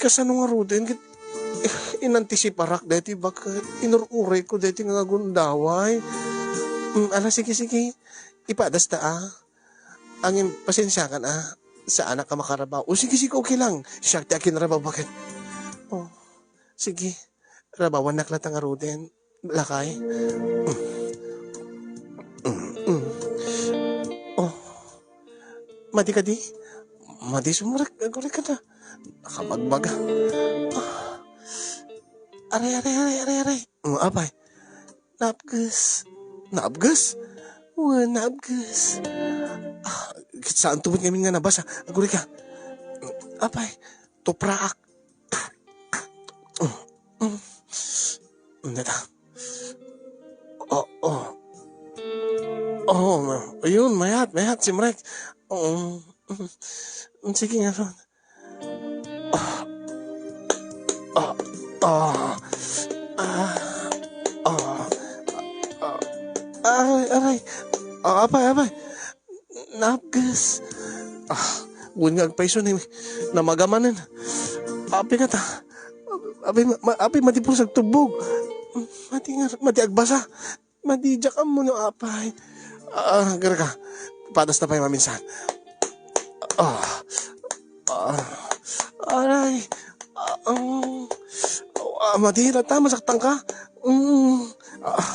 kasano ngaruden ket inantisiparak daytoy baket, inur-urayko daytoy nga agundaway. Mm, ala, sige, sige. Ipadasta, ah. Angin, pasensiakan, ah. Saanak a makarabaw. O, sige, sige, okay lang. Siak ti akinrabaw, baket. Oh, sige. Rabawannak latta ngaruden. Lakay. Mm. Mm, mm. Oh. Madi kadi? Madi sumrek. Aguray ka na. Nakabagbaga. Ah. Aray, aray, aray, aray, aray. Mm, apay. Naabges. Naabges? Wen, naabges. Ah, saan to met ngamin nga nabasa? Aguray ka. Apay, tupraak. Mm, mm. Neta. Oh, oh. Oh, ayun, mayat, mayat, simrek. Oo. Mm, sige nga ron. Ah. Ah. Ah. Ah. Ah. Ah. Aray, aray. Ah, apay, apay. Naabges. Ah, wen nga agpayso ni namagamanen. Apay ngata. Apay, ma-, ma-, apay, madi pulos agtubbog. Madi nga, madi agbasa. Madi, diak ammo no apay. Ah, aguray ka. Padasta pay maminsan. Ah. Ah. Aray. Ah, um, ah, madi, latta, masaktan ka? Mm. Ah.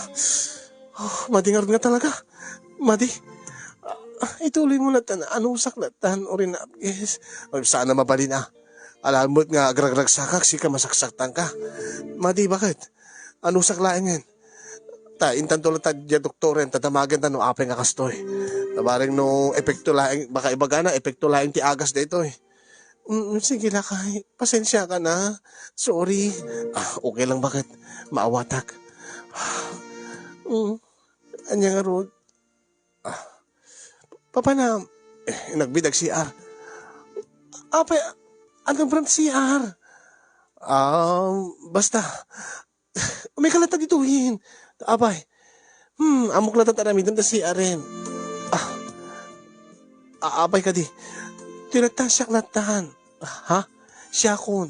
Oh, madi ngarud nga talaga. Madi. Ah, ituloy mo latta, anusak latta, uray naabges. Ay, saan a mabalin, ah. Alam met nga agragragsakak, sika masaksaktan ka. Madi, baket? Anusak laengen. Ta, intanto latta diay doktoren, ta damagen ta no apay nga kastoy. Ta bareng no epekto laeng, baka ibagana, epekto laeng ti agas daytoy. Mm, sige, lakay. Pasensya ka na. Sorry. Ah, okay lang, bakit? Maawatak. Mm, anya ngarud? Ah, papa na, eh, nagbidag C R. Apay, anong brand C R? Um, basta, may kalata dituhin. Apay, hmm, amok latan aramiden ta C R en. Ah, ah, apay kadi. Tinagtan siak latan. Ha? Siakon.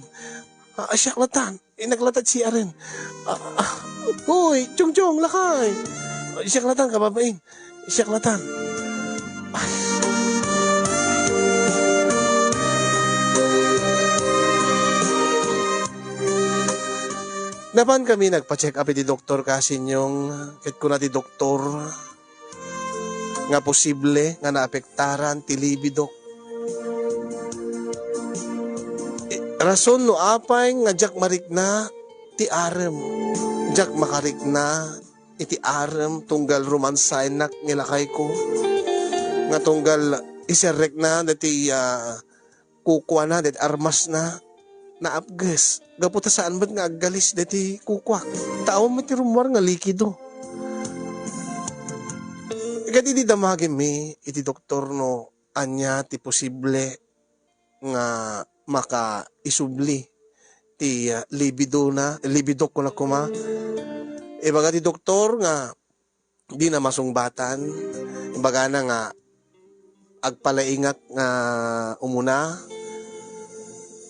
Ah, siak latan. Inaglatad C R en. Ah, ah. Hoy, Chong Chong, lakay. Ah, siak latan, kababain. Siak latan. Ay. Napan kami nagpa-check up iti doktor, kasinyong, ket kuna ti doktor, nga posible nga naapektaran ti libidok. I-, rason no apay nga diak marikna ti arem. Diak makarikna iti arem tunggal romansaennak ni lakayko. Nga tunggal iserrekna dati, ah, kukuana, dagiti armasna, naapges. Gapu ta saan met nga aggalis dagiti kukuak. Ta awan met ti rummuar nga likido. Ket idi damagenmi iti doktor no ania ti posible nga makaisubli ti, ah, libidona, libidok, kunak koma. Ibaga ti doktor nga dina masungbatan. Imbagana nga agpalaingak nga umuna.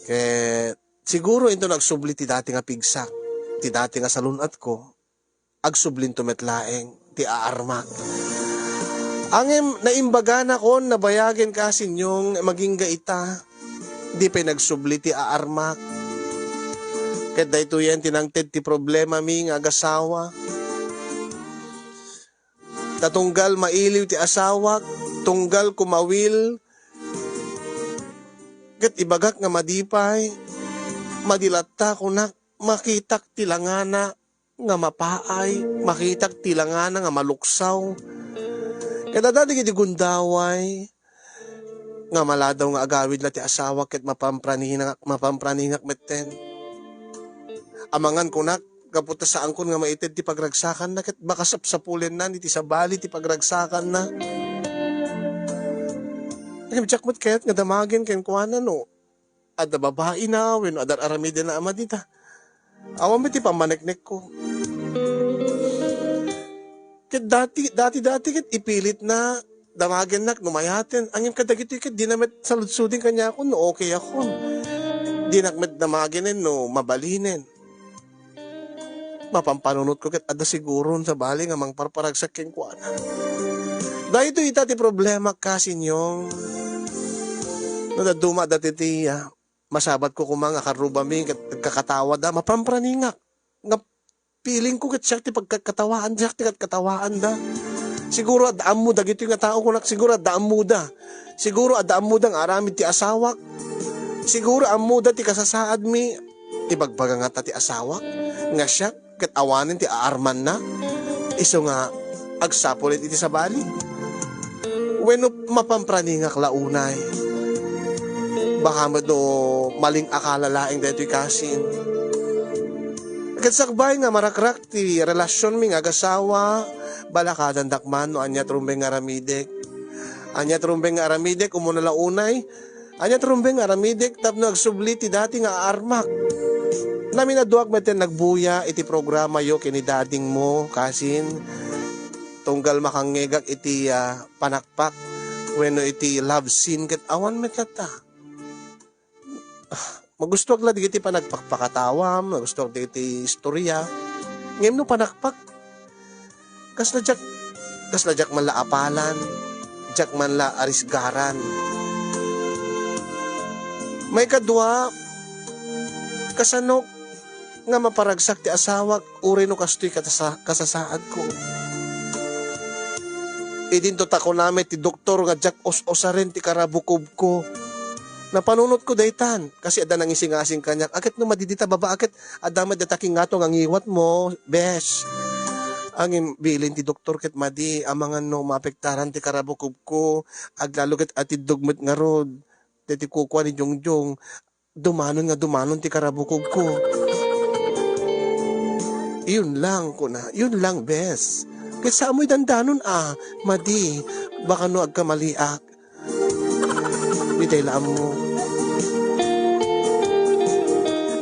Ket siguro inton agsubli ti dati nga pigsak, ti dati nga salun-atko, agsublinto met laeng ti aarmak. Ngem naimbaganakon, nabayagen kasinyong, magingga ita, di pay nagsubli ti aarmak. Ket daytoyen ti nangted ti problemami nga agasawa. Ta tunggal mailiw ti asawak, tunggal kumawil, ket ibagak nga madi pay, madi latta, kunak, makitak ti langana nga mapaay, makitak ti langana nga maluksaw. Ket adda dagiti gundaway nga maladaw nga agawid la ti asawak ket mapampraninga-, mapampraningaak metten. Amangan kunak, gapu ta saankon nga maited ti pagragsakanna, ket baka sapsapulennan iti sabali ti pagragsakanna. Ngem diak met kayat nga damagen kenkuana no adda babaina wenno adda ar-aramidenna a madi ta. Awan met ti pammaneknekko. Ket dati, dati, dati ket ipilitna, damagennak no mayaten. Ngem kadagitoy ket dina met saludsodin kaniakon no okayakon. Dinak met damagenen no mabalinen. Mapampanunotko ket adda siguron sabali nga mangparparagsak kenkuana. Daytoy ita ti problema, kasinyong. No dadduma dati ti, ah, masabatko koma nga karrubami ket nagkakatawada, mapampraningaak. Nga feeling ko ket siak ti pagkakatawaan, siak ti katkatawaanda. Siguro adda ammo dagitoy nga tao, kunak, siguro adda ammoda. Siguro adda ammoda nga aramid ti asawak. Siguro ammoda ti kasasaadmi. Ibagbaga ngata ti asawak nga siak ket awanen ti aarmanna, isu nga agsapul iti sabali? Wenno mapampraningaak la unay? Baka met no maling akala laeng daytoy kasin. Ket sakbay nga marakrak ti relasionmi nga agasawa, balakadandak man no ania ti rumbeng nga aramidek. Ania ti rumbeng nga aramidek, umuna la unay, Ania ti rumbeng nga aramidek tapno agsubli ti dati nga aarmak? Naminaduak metten nagbuya iti programayo ken ni dadingmo, kasin, tunggal makangngegak iti, ah, panakpak wenno iti love scene ket awan met latta. Ah, magustuak la dagiti panagpakpakatawam, magustuak dagiti istoria. Ngem no panakpak, Kasla diak, kasla diak man la apalan, diak man la arisgaran. Maikadua, kasanok nga maparagsak ti asawak, uray no kastoy katasa-, kasasaadko. Idinto ta kunami ti doktor nga diak us-usaren ti karabukobko. Napanunotko daytan, kasi adda nangisingasing kaniak, "Aket no madidita baba, aket adda met data kingato nga ngiwatmo, bes." Ngem bilin ti doktor ket madi, amangan no maapektaran ti karabukobko, aglalo ket atiddog met ngarud. deti kukua ni Jongjong, dumanon nga dumanon ti karabukogko. Yun lang, kuna. Yun lang, bes. Ket saamoy dandanon, a, madi. Baka no agkamaliak. Di tayo la ammo.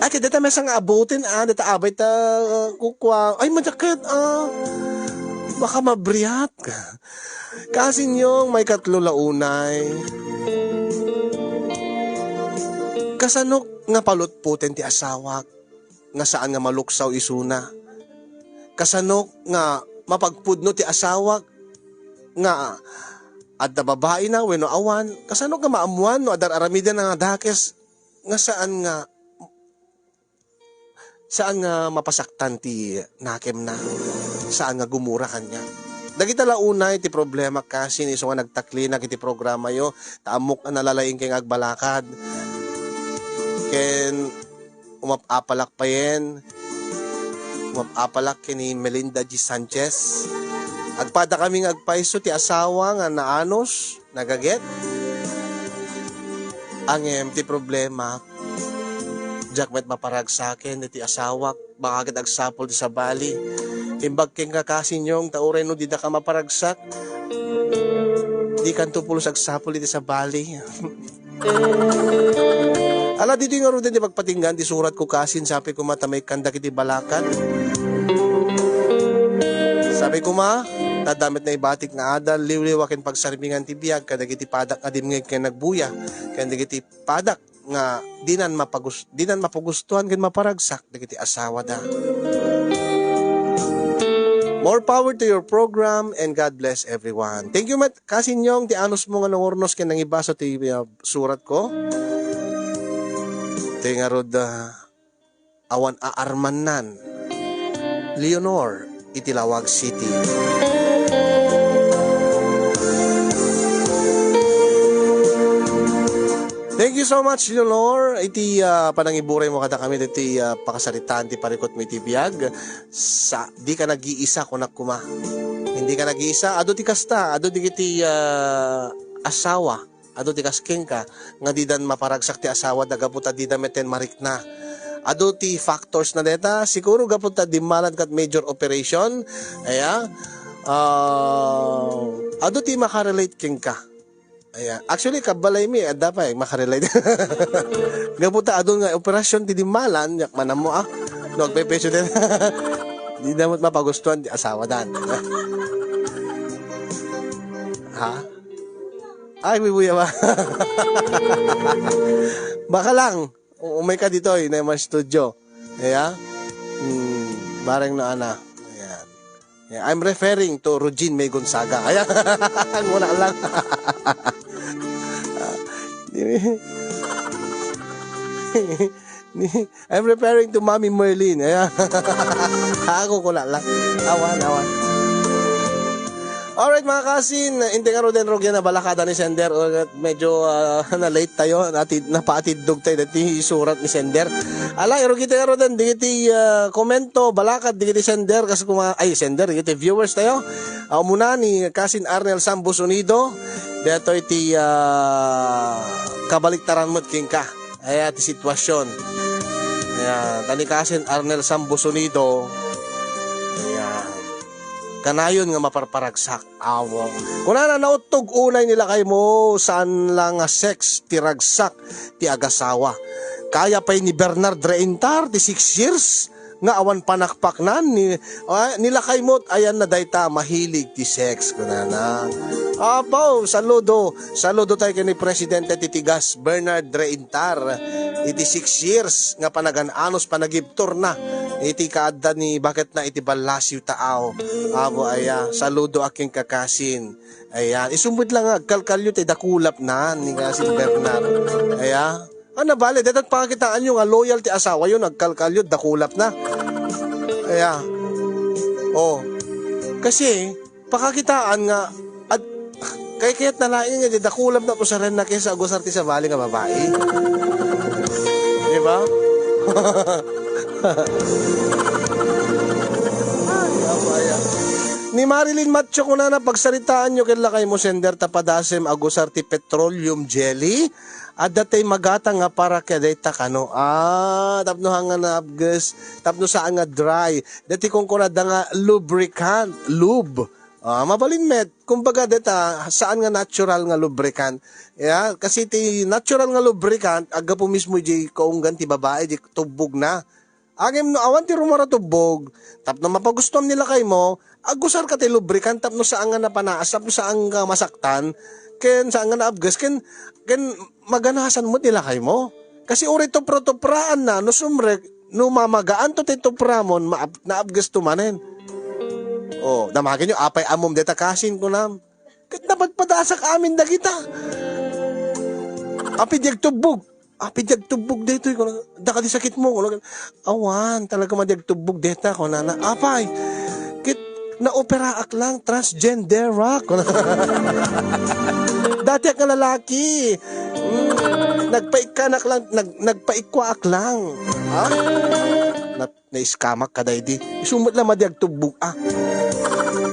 Ay, ket deta mesa nga abutin, a, deta abay ta, uh, kukua. Ay, madiak ket, a. Baka mabriat ka. Kasin Yong, maikatlo la unay. Kasanok nga palutpoten ti asawak nga saan nga maluksaw isuna? Kasanok nga mapagpudno ti asawak nga adda babaina wenno awan? Kasanok nga maammuan no adda ar-aramidna nga dakes nga saan nga saan nga mapasaktan ti nakemna, saan nga gumura kaniak. Dagita la unay ti problema, kasin, isu nga nagtaklinak iti programayo, ta ammok a nalalaing kay nga agbalakad. Ken umap-apalak payen, umap-apalak ken ni Melinda G Sanchez. Agpadakami nga agpayso ti asawa nga naanos, nagaget. Ngem ti problema, diak met maparagsaken iti asawak, baka ket agsapul ti sabali. Imbag kenka, kasin Yong, ta uray no didaka maparagsak, dikanto pulos agsapul iti sabali. Ala, ditoy ngaruden ti pagpatinggan ti suratko, kasin, sapay koma ta maikkan dagiti balakad. Sapay koma, ta adda met naibatik nga adal, liwliwa ken pagsarmingan ti biag kadagiti padak nga dimngeg ken nagbuya, ken dagiti padak nga dinan mapagus-, dinan mapagustuan ken maparagsak dagiti asawada. More power to your program and God bless everyone. Thank you met, kasin Yong, ti anusmo nga nangurnos ken nangibasa ti, uh, suratko. Ti ngarud, uh, awan aarmannan. Leonor, iti Laoag City. Thank you so much, Leonor, iti, ah, panangiburaymo kadakami iti, ah, pakasaritaan ti parikutmo iti biag. Sa, dika nag-iisa, kunak koma. Dika nag-iisa. Adu ti kasta, adu dagiti, ah, asawa, adu ti kas kenka, nga didan maparagsak ti asawada gapu ta dida metten marikna. Adu ti factors na deta, siguro gapu ta dimmalan kat major operation, aya, ah, adu ti makarelate kenka. Aya, actually, kabalaymi, adda pay makarelate. Gapu ta adu nga operasyon ti dimmalan, yak manammo, ah, no agpepecho din. Dida met mapagustuan ti asawadan. Ha? Ay, bubuya ba? Baka lang, u-, umay ka ditoy, na yung studio. Kaya, hmm, bareng na ana. Ayan. Yeah, I'm referring to Regine May Gonzaga. Ayan, wala lang. Ni, I'm referring to Mami Merlin. Ayan. Ako ko lang. Awan, awan. Alright, mga kasin, inteng ngaruden rugi nga balakada ni sender. O, medyo, ah, na-late tayo. Nati-, napaatiddog tayo dati surat ni sender. Ala, irugi tayo ngaruden, digiti, ah, komento, balakad, digiti sender, kas kuma-, ay, sender, digiti viewers tayo. Ah, umuna ni kasin Arnel Sambos Unido, detoy ti, ah, kabaliktaran met kenka. Aya ti sitwasyon. Aya, ta ni kasin Arnel Sambos Unido. Aya, kanayon nga maparparagsak. Awo. Kunana, nauttog unay ni lakaymo, saan la nga sex ti ragsak ti agasawa. Kaya pay ni Bernard Reintar ti six years nga awan panakpaknan ni, ah, ni lakaymo, ayanna dayta, mahilig ti sex, kunana. Apo, saludo, saludo tayo kay ni Presidente Titigas Bernard Reintar iti six years nga panagan-anos, panagibturna iti kaadda ni baketna iti ballasiw taaw. Apo aya, saludo akin kakasin. Ayan, isu met lang nga agkalkalyo ti dakulapna ni kasin Bernard. Aya, ano bale, dapat pakakitaanyo nga loyal ti asawayo, agkalkalyo, dakulapna. Aya. Oh. Kasi, pakakitaan nga, at, kay kaya't nalaing nga, di dakulapna, pusarenna, kaysa agusar ti sabali nga babae. Di ba? Ay, apo aya. Ni Marilyn Matcho kunana, pagsaritaanyo ken lakaymo, sender, ta padasem agusar ti petroleum jelly. Adda tay magatang nga para kadayta kano. Ah, tapno saan nga naabges, tapno saan nga dry. Dati kunkuna da nga lubricant, lube. Ah, mabalin met. Kumbaga, deta, saan nga natural nga lubricant. Ya, kasi ti natural nga lubricant, aggapu mismo di kaunggan ti babae, di tubbog na. Ngem no awan ti rumura tubbog, tapno mapagustuam ni lakaymo, agusar ka ti lubricant tapno saan nga napanaas, tapno saan nga masaktan, ken saan nga naabges, ken, ken maganasan mo ti lakaymo. Kasi uray tupra-tupraan na, no sumrek, no mamagaan to ti tupramon, maab-, naabges to manen. Oh, damagenyo, apay ammom deta kasin, kunam. Ket napadpadasak amin dagita. Apay di agtubbog. Apay di agtubbog daytoy, kuna, "Adda kadi sakitmo?" Kuna, "Awan, talaga madi agtubbog deta," kunana. "Apay, ket naoperaak lang, transgenderak," kuna. "Datiak nga lalaki. Mm, nagpaikkanak lang, nag-, nagpaikkuaak lang." Ha? Nat-, Naiskamak kadaydi. Isu met la madi agtubbog, ah.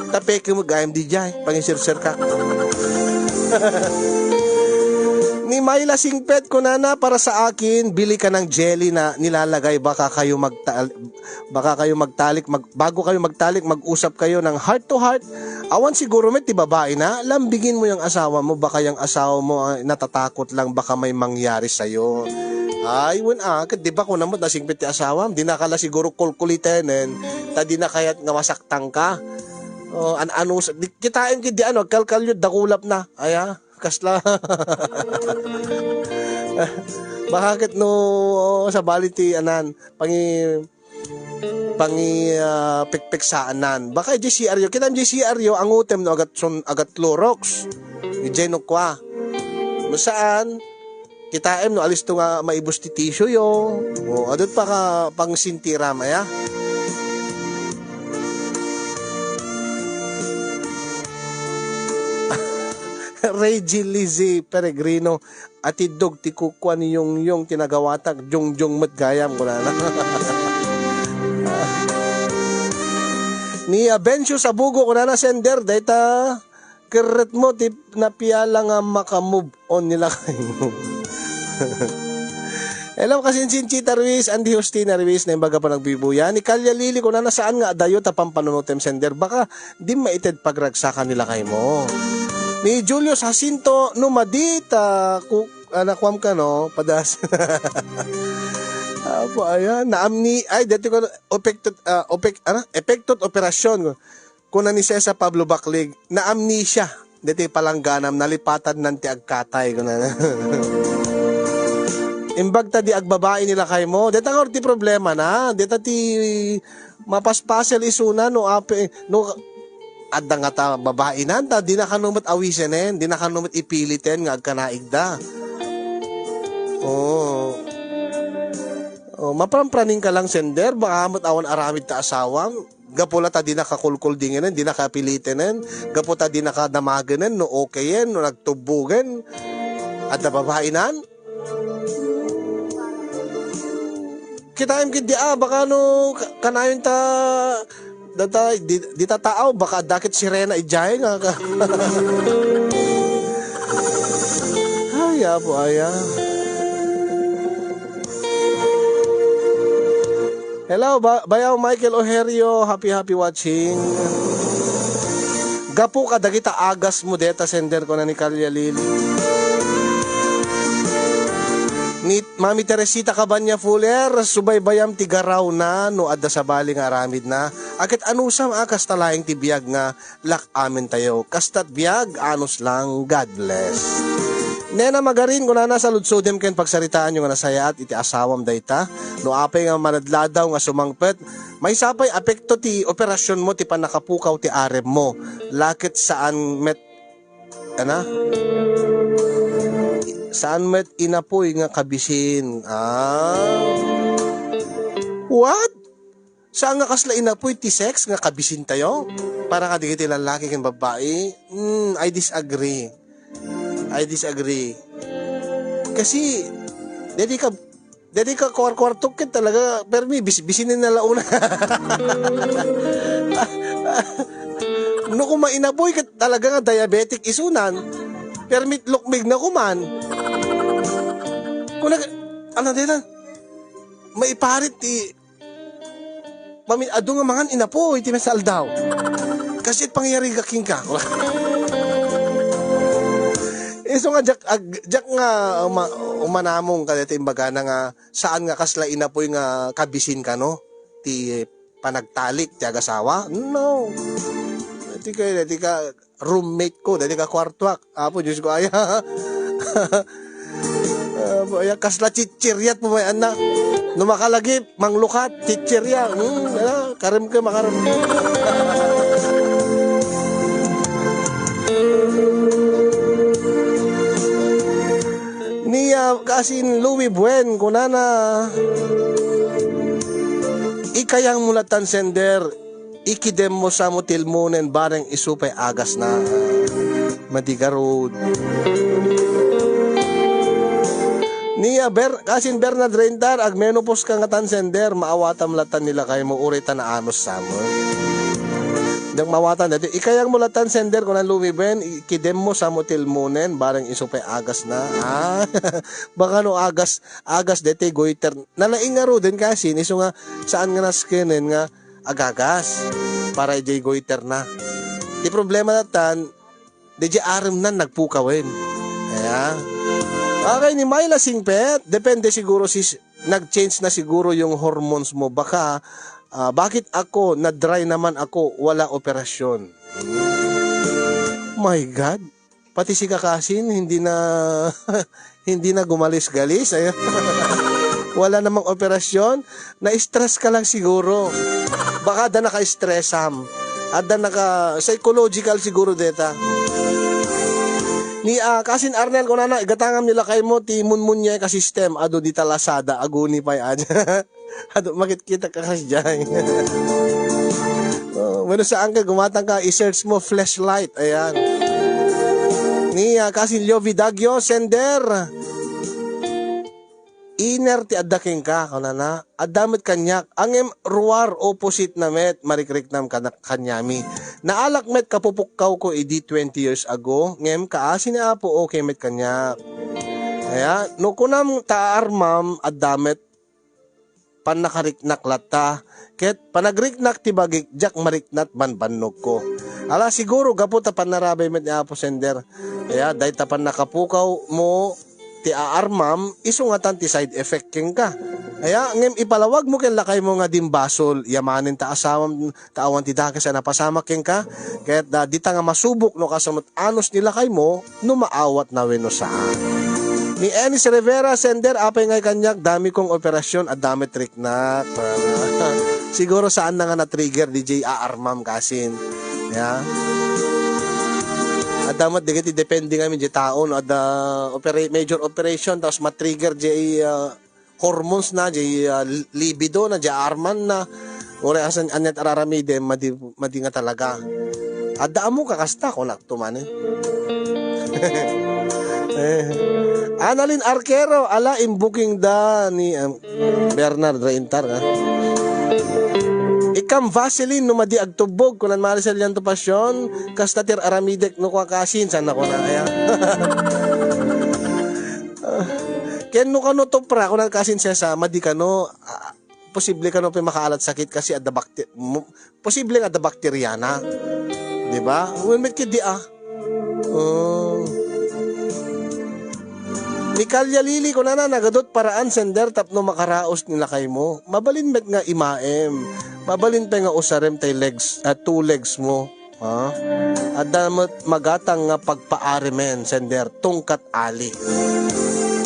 Ta peke met gayam diay, pangisirserkak. Ni Myla Singpet, kunana, "Para sa akin, bili ka ng jelly na nilalagay, baka kayo magta-, baka kayo magtalik, mag-, bago kayo magtalik, mag-usap kayo ng heart to heart." Awan siguro met ti babae na, lambingin mo yung asawa mo, baka yung asawa mo, ah, natatakot lang, baka may mangyari sa'yo. Ay, wen, ah, ket di ba, kuna met nasingpet ti asawam, di na ka la siguro kulkulitenen, ta di na kayat nga masaktan ka. Oh, an-, ano, sa-, di, kitaem ket di ano, kalkalyo, dakulap na. Aya, kasla. Baka ket no, oh, sabali ti anan, pangi-, pangi-, ah, pikpiksaanan. Baka idiay C R yo. Kitaem idiay C R yo, angutem no agat sun-, agat Clorox. Idiay no kua. No saan, kitaem no alisto nga maibus ti tissue yo. O, adut pa ka pangsintiram, aya? Reggie Lizzie Peregrino, "Atiddog ti kukua ni Yongyong ti nagawatak, jongjong met gayam," kunana. Ni Abencio Sabugo, kunana, "Sender, dayta kerretmo ti napiala nga maka-move on ni lakaymo." Hello, kasinsin Chita Ruiz, Andy Justina Ruiz, Naimbag a Panagbibuya. Ni Kalya Lili, kunana, "Saan nga adayo ta pampanunutem, sender? Baka di maited pagragsakan ni lakaymo." Ni Julius Jacinto, "No madi ta ku-, ah, nakuam ka, no? Padas." Apo, ayan. Naamni-, ay, dati ko, opektot, ah, opek-, ano? Epektot operasyon. Kuna ni Cesar Pablo Baclig, "Naamnesia. Dati palangganam, nalipatan nan ti agkatay," kuna. Imbag ta di agbabai ni lakaymo. Deta nga ti problema na. Deta ti mapaspasel isuna no ape, no adda nga ta babaenan, ta di na kano met awisenen, di na kano met ipiliten nga agkanaigda. Oo. Oh, mapranpraning ka lang, sender, baka met awan aramid ta asawam. Gapu la ta di na kakulkuldingenen, di na kapilitenen, gapu ta di na kadamagenen, no okayen, no nagtubbogen. Adda babaenan? Kitaem ket di, ah, baka no ka-, kanayon ta, data, di, di ta taaw, baka adda ket sirena idiay nga ka-, ay, apo, aya. Hello, ba-, Bayaw Michael Oherio. Happy, happy watching. Gapu kadagita agas mo deta, sender, kuna ni Kalya Lili. Ni Mami Teresita Cabanya Fuller, "Subaybayam ti garaw na no adda sabali nga aramid na. Aket anusam a kasta laeng ti biag nga lak-amen tayo. Kasta't biag, anus lang. God bless." Nena Magarin, kunana, "Saludsodem ken pagsaritaanyo nga nasayaat iti asawam dayta. No apay nga manadladaw nga sumangpet, maysa pay apekto ti operasyonmo ti pannakapukaw ti aremmo. Laket saan met, ana? Saan met inapoy nga kabisin." Ah. What? Saan nga kasla inapoy ti sex nga kabisin tayo? Para kadagiti lallaki ken babbai? Hmm, I disagree. I disagree. Kasi, dadi ka, dadi ka kuar-kuartok ket talaga, permi, bis-, bisinin na launa. No, koma inapoy ket talaga nga diabetic isunan, permit lukmig na koman. Kuna, ano dayta? Maiparit ti mamin-, adu nga mangan inapoy ti maysa aldaw. Kasi pangyari ka, king ka. Isu nga, jak, ag-, jak nga uma-, umanamong ka dito, imbagana nga saan nga kasla inapoy nga kabisin kano ti panagtalik ti agasawa? No. Dati ka, dati ka roommate ko, dati ka kwartuak. Apo, Diyos ko, aya. Apo, aya, kasla chichirya ti pamayan na. No makalagip, manglukat, chichirya. Hmm, ala, karem ka, makarem. Ni, ah, kasin Louie Buen, kunana, ikayang mo latan sender, ikidem mo samo ti ilmonen, bareng isu pay agasna. Madi garud. Ni, ah, Ber-, kasin Bernard Rentar, agmenopause ka nga tan sender, maawatam latan ni lakay mo, uray ta naanos samo. Diak maawatan, dati, ikayang mo latan sender, kunan Louie Buen, ikidem mo samo ti ilmonen, bareng isu pay agasna. Ah, baka no agas, agas deti goiter. Nalaing ngaruden kasin, isu nga saan nga naskenen nga agagas para idiay goiter na. Ti problema latan, diay arem na nagpukawen. Kaya, okay, ni Myla Singpet, depende siguro si, nag-change na siguro yung hormones mo. Baka, ah, bakit ako, na-dry naman ako, wala operasyon. My God. Pati si kakasin, hindi na, hindi na gumalis-galis. Ayan. Wala namang operasyon. Na-stress ka lang siguro. Baka adda naka-stressam. Adda naka-, psychological siguro deta. Ni, ah, kasin Arnel, kunana, igatangam ni lakay mo, ti munmunyek a system, adu dita Lazada, aguni pay, aja. Adu, makit-kita ka kasi dyan. Oh, bueno, saan ka gumatang ka? I-search mo, flashlight. Ayan. Ni, ah, kasin Leo Vidagio, sender. Inner ti adda kenka, kunana. Adda met kaniak, ngem ruar opposite na met, marikriknam kana-, kaniami. Naalak met kapupukkaw ko idi twenty years ago, ngem kaasi ni Apo, okay met kaniak. Kaya, no kunam ta aarmam, adda met pannakariknak latta, ket panagriknak ti bagik, diak mariknat banbannogko. Ala, siguro gapu ta pannarabay met ni Apo Sender. Kaya, dayta pannakapukaw mo, ti aarmam, isu ngatan ti side effect kenka. Kaya, ngem ipalawag mo ken lakay mo nga dimbasol, yamanen ta asawam, ta awan ti dakes a napasamak kenka, ket, ah, dita nga masubok no kasano ti anos ni lakay mo, no maawatna wenno saan. Ni Ennis Rivera, sender, apay ngay kaniak, dami kong operasyon, adda met riknak. Siguro saan na nga na-trigger, D J, aarmam kasin. Ya. Adda met, di kiti depende ngamin, di tao, no? Adda opera-, major operation, tapos ma-trigger, di, ah, hormones na, di, ah, libido na, di arman na. Uray asan, aniat araramiden, madi, madi nga talaga. Adda ammo kakasta, kunak to man, eh. Eh. Annalyn Arquero, ala, imbuking da ni, um, Bernard Reintar, ha? Ikam Vaseline no madi agtubbog, kunan Maricel Llanto Pasion, kasta ti aramidek no kua kasin, sana ko na kaya. Ken no kano tupra, kunan kasin sesa, madi kano, ah, posible kano pay makaalat sakit kasi adda bakte-, mo-, posible nga adda bakterya na. Di ba? Wen met ket di, ah. Oh. Ni Kalya Lili, kunana, nagadot paraan sender tapno makaraos ni lakay mo. Mabalin met nga imaem. Mabalin pay nga usarem tay legs, ah, two legs mo. Ha? Adda met magatang nga pagpaarimen, sender, tungkat ali.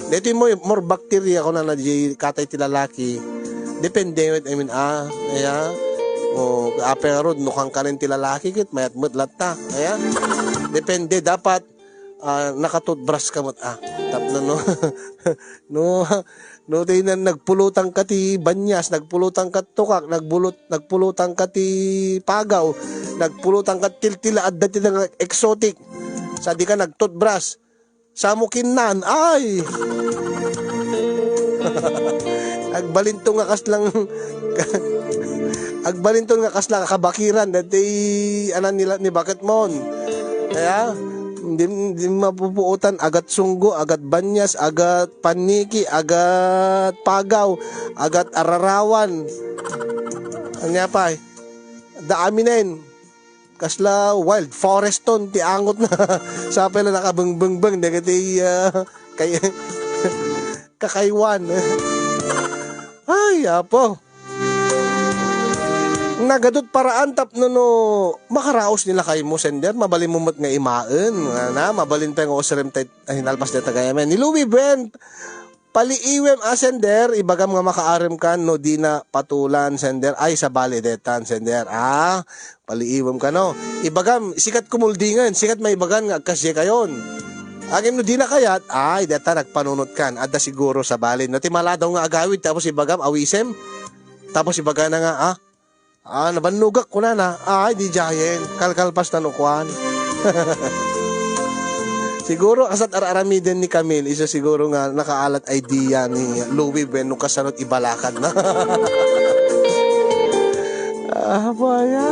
Daytoy mo, more bakterya, kunana, di katay ti lalaki. Depende met, I mean, ah, ya. O, apay ngarud, no kankanen ti lalaki, ket mayat met latta. Ya. Depende, dapat, ah, nakatutbras ka met, ah. Tapno, no, no, no, tayo na, nagpulutan ka ti banyas, nagpulutan ka tukak, nagbulut-, nagpulutan ka ti pagaw, nagpulutan ka tiltila, adda ti nga exotic. Sa di ka nagtutbras. Samukin nan, ay! Agbalinto nga kaslang Agbalinton nga kasla kabakiran, dati anan nila ni baketmon. Kaya, di, di mapupuotan, agat Sunggo, agat Banyas, agat Paniki, agat Pagaw, agat Ararawan. Ania pay? Da aminen. Kasla wild forest ton ti angot na. Sapay la nakabengbengbeng dagiti, ah, kay-, kakaywan. Ay, apo. Nagadut paraan tapno no makaraos ni lakaymo, sender, mabalinmo met nga imaen. Nga na, mabalin pay nga usarem tay, ay, nalpas dayta gayamen. Ni Louie Buen, paliiwem a sender, ibagam nga makaarem kan no dina patulan, sender. Ay, sabali detan, sender. Ah, paliiwem kano. Ibagam, sikat kumuldingen, sikat maibagan nga agkasdiay kayon. Agim no dina kayat, ay, deta nagpanunot kan. Adda siguro sabali. No ti maladaw nga agawid, tapos ibagam, awisem. Tapos ibagana nga, ah, ah, nabannogak kunana. Ay, di diayen. Kalkalpas na no kuan. Siguro, kasat ar-aramiden ni Camille, isu siguro nga nakaalat idea ni Louie Buen no kasano't ibalakad na. Ah, baya.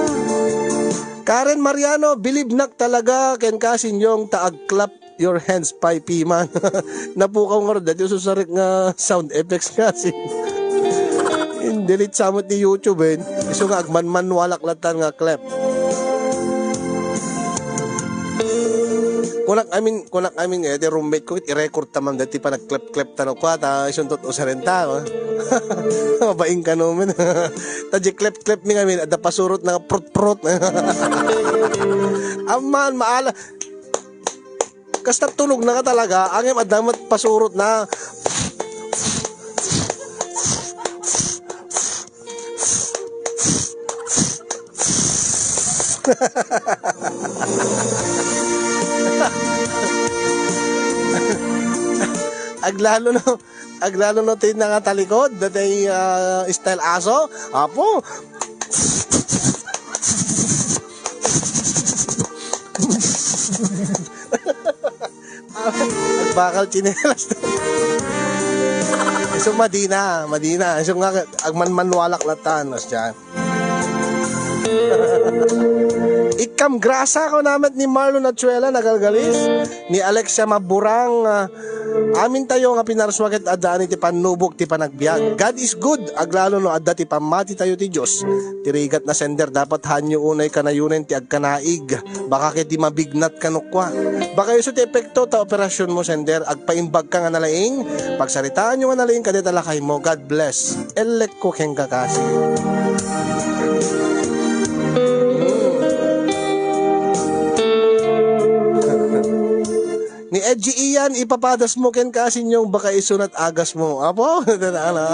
Karen Mariano, bilib nak talaga, ken kasin yung ta ag-clap your hands pay piman. Napukaw nga rod, dati ususarik nga sound effects nga si. In-delete sa met ni YouTube, eh. Isu nga agmanmanualak latan nga clap. Kunak amin, kunak amin, eh, ti roommate ko, i-record tamam dati pa nag-clap-clap tano kwa, ta isuntot usaren ta, oh. Mabaing kano men. Ta di clap-clap mi ngamin, adda pasurot na prot-prot. Amman, maala. Kasta tulog na ka talaga, angem adda met pasurot na. Aglalo no, aglalo no ti nakatalikod, dati, ah, style aso, apo. Agbakal tsinelas. Isu madina, madina. Isu nga, agmanmanualak latan, mas dyan. Ikkam grasa ko namet ni Marlon Achuela, nagalgalis, ni Alexia Maburang, ah, amin tayo nga pinarsua ket addaan iti pannubok ti panagbiag. God is good, aglalo no adda ti pammati tayo ti Dios. Ti rigat na sender, dapat hanyo unay kanayonen ti agkanaig. Baka ket di mabignat kano kua. Baka isu ti epekto ta operasyonmo, sender. Agpaimbag ka nga nalaing. Pagsaritaanyo nga nalaing kadayta lakaymo. God bless. Ellek ko kenka kasi. Ni Edgy Ian, ipapadasmo kenka, sinyong baka isunat agasmo. Apo, tana na.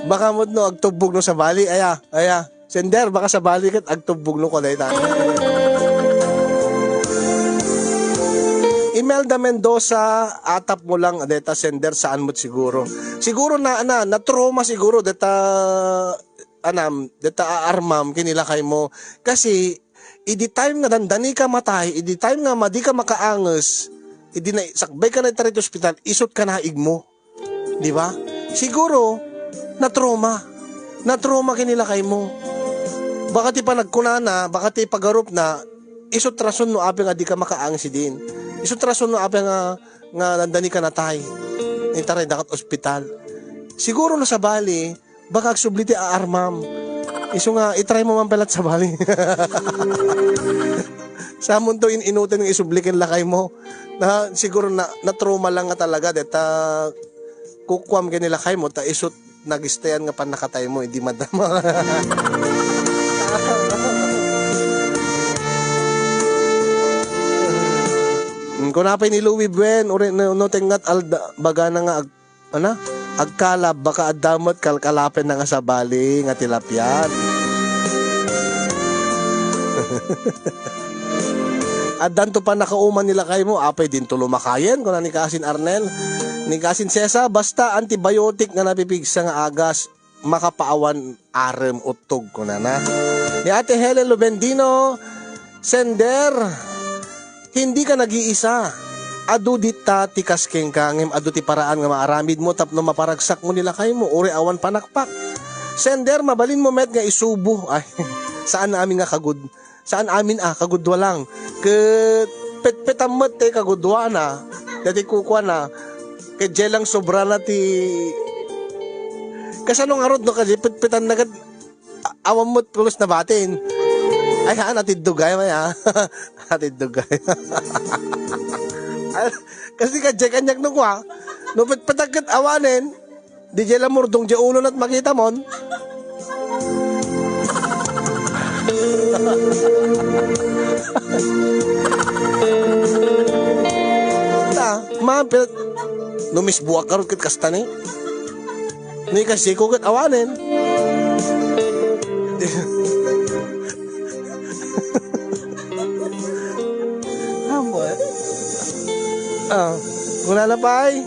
Baka mo no agtubbog no sabali, aya, aya. Sender, baka sabali ket agtubbog no ko dayta. Imelda Mendoza, atap mo lang dayta, sender, saan mo siguro. Siguro na, na, na-trauma siguro dayta, anam, dayta aarmam, kinilakay mo. Kasi, idi time nga dandani ka matay, idi time nga madi ka makaanges, idi na, sakbay ka na ita iti ospital, isut ka naig mo. Di ba? Siguro, na-trauma. Na-trauma kinilakay mo. Baka ti panagkunana, baka ti pagarup na, isut rason no apay nga di ka makaanges idin. Isut rason no apay nga, nga dandani ka natay. Itaray dakat ospital. Siguro no sabali, baka agsubli ti aarmam. Isu nga, itry mo man pala sabali. Samunto in-inuten nga isubli ken lakay mo. Na, siguro na, na-trauma lang nga talaga, deta kukuam ken ni lakay mo, ta isut nagistayan nga pannakatay mo, idi madama. Mm, kunapay ni Louie Buen, uri, no, no, tengngat alda, bagana nga ag-, Ana? Agkalab, baka adda met kalkalapen na nga sabali nga tilapia. Addanto pannakauman ni lakay mo, apay dinto lumakayen, kuna ni Kasin Arnel. Ni Kasin Cesa, basta antibiotic nga napipigsa nga agas, makapaawan arem uttog, kunana. Ni Ate Helen Lubendino, sender, hindi ka nag-iisa. Adu dita ti kas kenka, ngem adu ti paraan nga maaramidmo tapno maparagsakmo ni lakaymo, uray awan panakpak. Sender, mabalinmo met nga isubo. Ay, saan amin nga kagud-, saan amin a, kagudua lang. Ket petpetam met ti kagudua na, dati kukua na. Ket diay lang sobra na ti, kasano ngarud no, kadi petpetan na ket a-, awan met pulos nabatin. Ay, haan, atiddugay, may, ha? Atiddugay. Ay, kasi ka, Jack, anyak no kwa, no petpetak ket awanen, di jay lamurdong jay ulo nat makita mon. Ta, ma, pet-, no misbuak karot ket kasta ni. Ni kasiko ket awanen. Amoy. Ah, kunana pay.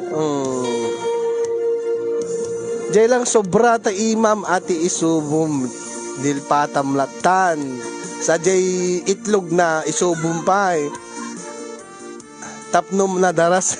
Hmm. Jay lang sobra ta imam a ti isubom. Nilpatam latan. Sa jay itlog na isubom pay. Tapno nadaras,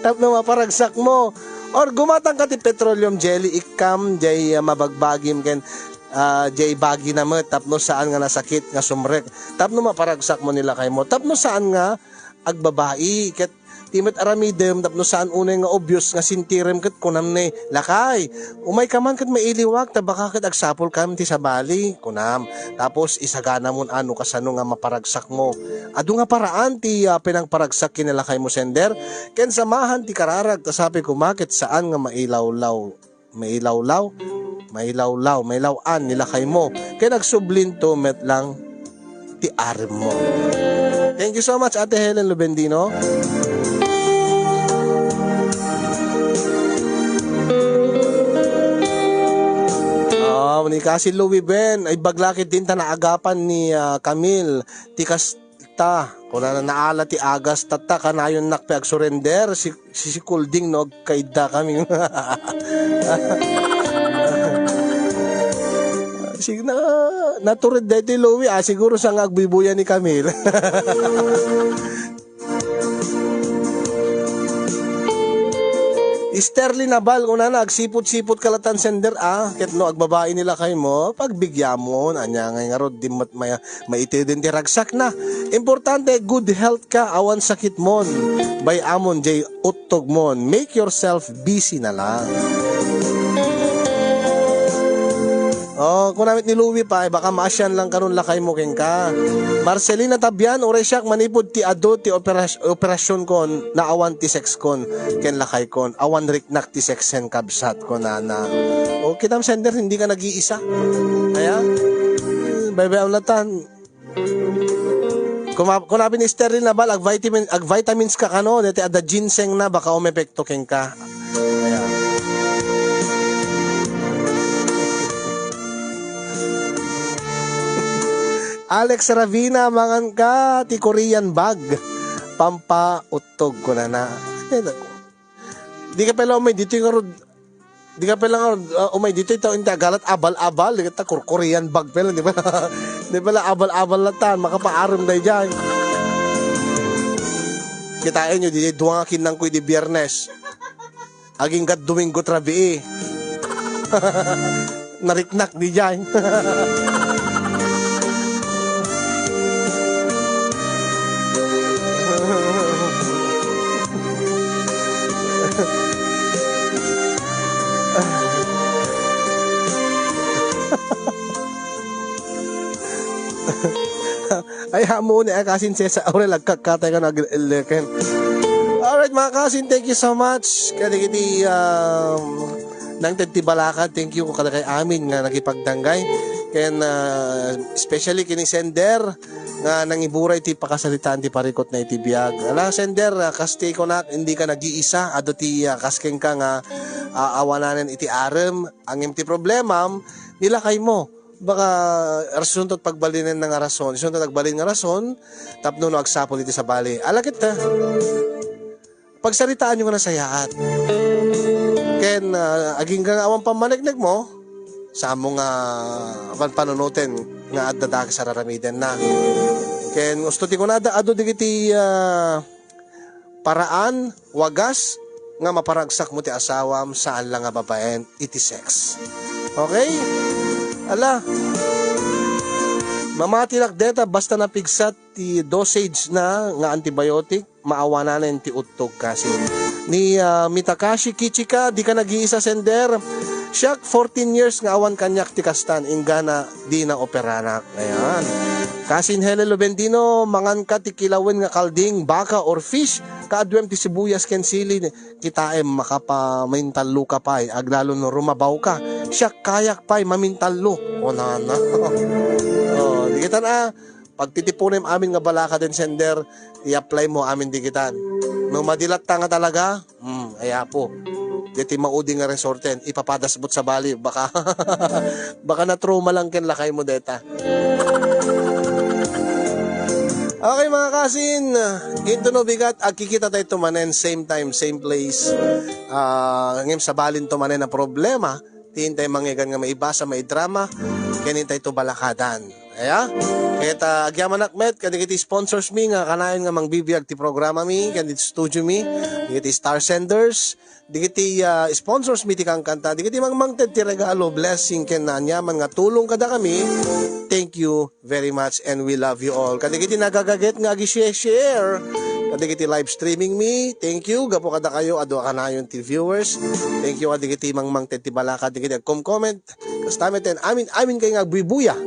tapno maparagsakmo. Or gumatangka ti petroleum jelly, ikkam jay, ah, mabagbagim ken, ah, jay bagina met tapno saan nga nasakit nga sumrek. Tapno maparagsakmo ni lakaymo. Tapno saan nga agbabai ket ti met aramidem tapno saan unay nga obvious nga sintirem ket kunam ne, "Lakay, umayka man ket mailiwak ta baka ket agsapulkam ti sabali," kunam. Tapos isaganamon a no kasano nga maparagsakmo. Adu nga paraan ti, ah, pinangparagsak ken ni lakaymo, sender, ken samahan ti kararag ta sapay koma ket saan nga mailawlaw, mailawlaw, mailawlaw, mailaw-an ni lakaymo. Ken agsublinto met lang ti aremmo. Thank you so much, Ate Helen Lubendino. Ah, ni Kasi Louie Ben, ay baglakit din ta naagapan ni, ah, Camille. Ti kasta, kunana, naala ti agas, tatta, kanayonnak pay agsurrender, si, si, si Kulding no agkaidda kami. Sig-, na, natured daytoy Louie, ah, siguro sa nga agbuy-buya ni Camille. Sterling Nabal, kunana, agsipot-sipot ka latan, sender, ah, ket no agbabai ni lakaymo, pagbigyamon, ania ngay ngarud, di met maya-, maiteden ti ragsakna. Importante, good health ka, awan sakitmon, bay-amon, jay uttogmon. Make yourself busy na lang. Oh, kunamit ni Louie pay, baka maasian lang kanon lakaymo kenka. Marcelina Tabian, uray siak manipud ti adu ti operas-, operasionkon, naawan ti sexkon, ken lakaykon, awan riknak ti sexen, kabsat, kunana. O, kitam, sender, hindi ka nag-iisa. Aya? Baybay-am latan. Kuma-, kunabi ni Sterling Nabal, agvitamin-, agvitamins ka kano, deti adda ginseng na, baka umepekto kenka. Ayan. Alex Ravina, mangan ka ti Korean bag. Pampauttog, kunana. Ay, naku. Di ka pala umay ditoy ngarud. Di ka pala ngarud, ah, umay ditoy tao inti agalat abal-abal. Di ka ta kurkurian bag pala, di ba? Di pala abal-abal latan, makapaarem daydiay. Kitaen nyo, di dua nga kinangko idi Biyernes. Agingga Domingo ti rabii. Nariknak daydiay. Ay, amo ni, ay, kasin Cesar Aurel, agkakkatay ka nag-, leken. Alright, mga kasin, thank you so much. Kadagiti, um, nangted ti balakad, thank you kadagiti amin nga nakipagdanggay. Ken, uh, especially kini sender nga nangiburay ti pakasaritaan ti parikot na iti biag. Ala, sender, uh, kas ti kunak, hindi ka nag-iisa, adu ti, uh, kas kenka nga, uh, awananen iti arem, ngem ti problemam, nilakaymo. Baka rason to pagbalinen na nga rason. Isun to nagbalin nga rason, tapno no agsapul iti sabali. Ala ket ta, pagsaritaanyo nga nasayaat. Ken, ah, agingga nga awan pammanegnegmo, samo nga panpanunuten nga adda dakes a raramidenna. Ken gusto ti kunada, adu dagiti, ah, paraan, wagas, nga maparagsakmo ti asawam, saan la nga babaen iti sex. Okay? Ala, mamatinak deta basta napigsat ti dosage na nga antibiotic, maawananen ti uttog kasi. Ni, ah, Mitakashi Kichika, di ka nag-iisa, sender. Siak, fourteen years nga awan kaniak ti kastan, inggana di na operanak. Ayan. Kasin Helen Lubendino, mangan ka ti kilawen nga kalding, baka or fish, kaaduem ti sibuyas ken sili, kitaem makapamamintallo ka pay, aglalo no rumabaw ka. Siak kayak pay mamintallo. O nana. O, di kita na, pagtitipunem amin nga balaka den sender, i-apply mo amin digitan. No madilat ta nga talaga, hmm, ay apo. Deti maudi nga resorten, ipapadas bot sabali, baka, baka na-trauma lang ken lakay mo deta. Okay, mga kasin, into no bigat, agkikita tayo tumanen, same time, same place. Ah, ngem sabalin tumanen a problema, ti intay manggegan nga maibasa, maidrama, ken intay to balakadan. Aya? Ket, ah, agyamanak met kadagiti sponsors mi nga kanayon nga mangbibiag ti programa mi, ken diti studio mi, dagiti star senders, dagiti, ah, sponsors mi ti kankanta, dagiti mangmangted ti regalo, blessing, ken naanyaman nga tulong kadakami. Thank you very much and we love you all. Kadagiti nagagaget nga agi-share, kadagiti live streaming mi, thank you. Gapu kadakayo, adu a kanayon ti viewers. Thank you kadagiti mangmangted ti balaka, dagiti agkom-comment. Kasta met, amin, amin kayo nga agbubuya.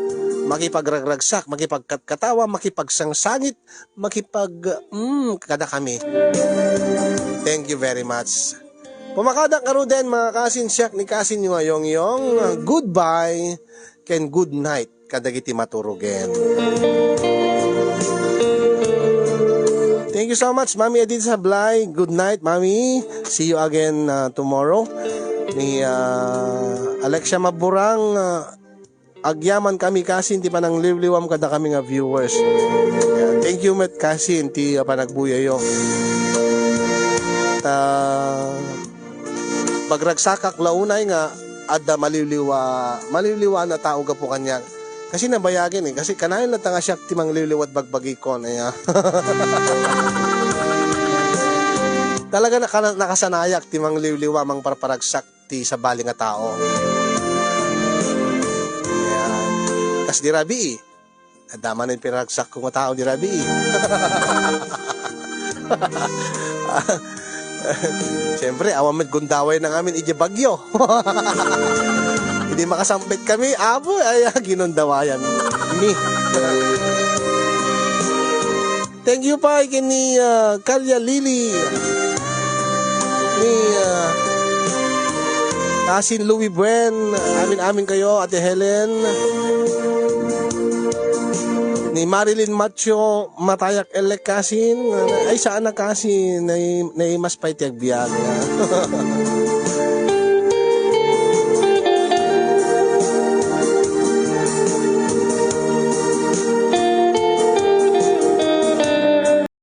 Makipagragragsak, makipagkatkatawa, makipagsangsangit, makipag, mm, kadakami. Thank you very much. Pumakadak ngaruden, mga kasin, siak ni kasin yung ayong-yong. Goodbye, ken good night kadagiti maturugen. Thank you so much, Mami Edith Sablay. Good night, Mami. See you again, uh, tomorrow. Ni, uh, Alexia Maburang, uh, agyaman kami kasin ti panangliwliwam kadakami nga viewers. Ayan. Thank you met kasin ti, uh, panagbuyayo. Ta, pagragsakak la unay nga adda maliwliwa, maliwliwa a tao gapu kaniak. Kasi nabayagin eh. Kasi kanayon latta nga siak ti mangliwliwa bagbagikon. Aya. Talaga naka-, nakasanayak ti mangliwliwa, mangparparagsak ti sabali nga tao. Ayan. Kas di rabii, adda manen pinaragsakko nga tao di rabii. Siyempre, awan met gundaway na ngamin iti bagyo. Hindi makasangpet kami, apo, ay, ah, ginundawayan mi. Thank you pa ken ni, ah, Kalya Lily. Ni, ah, Kasin Louis Buen, amin-amin kayo, Ate Helen. Ni Marilyn Macho, matayak elek kasin. Ay, saan na kasin? Nai-, naimas pa iti agbiag.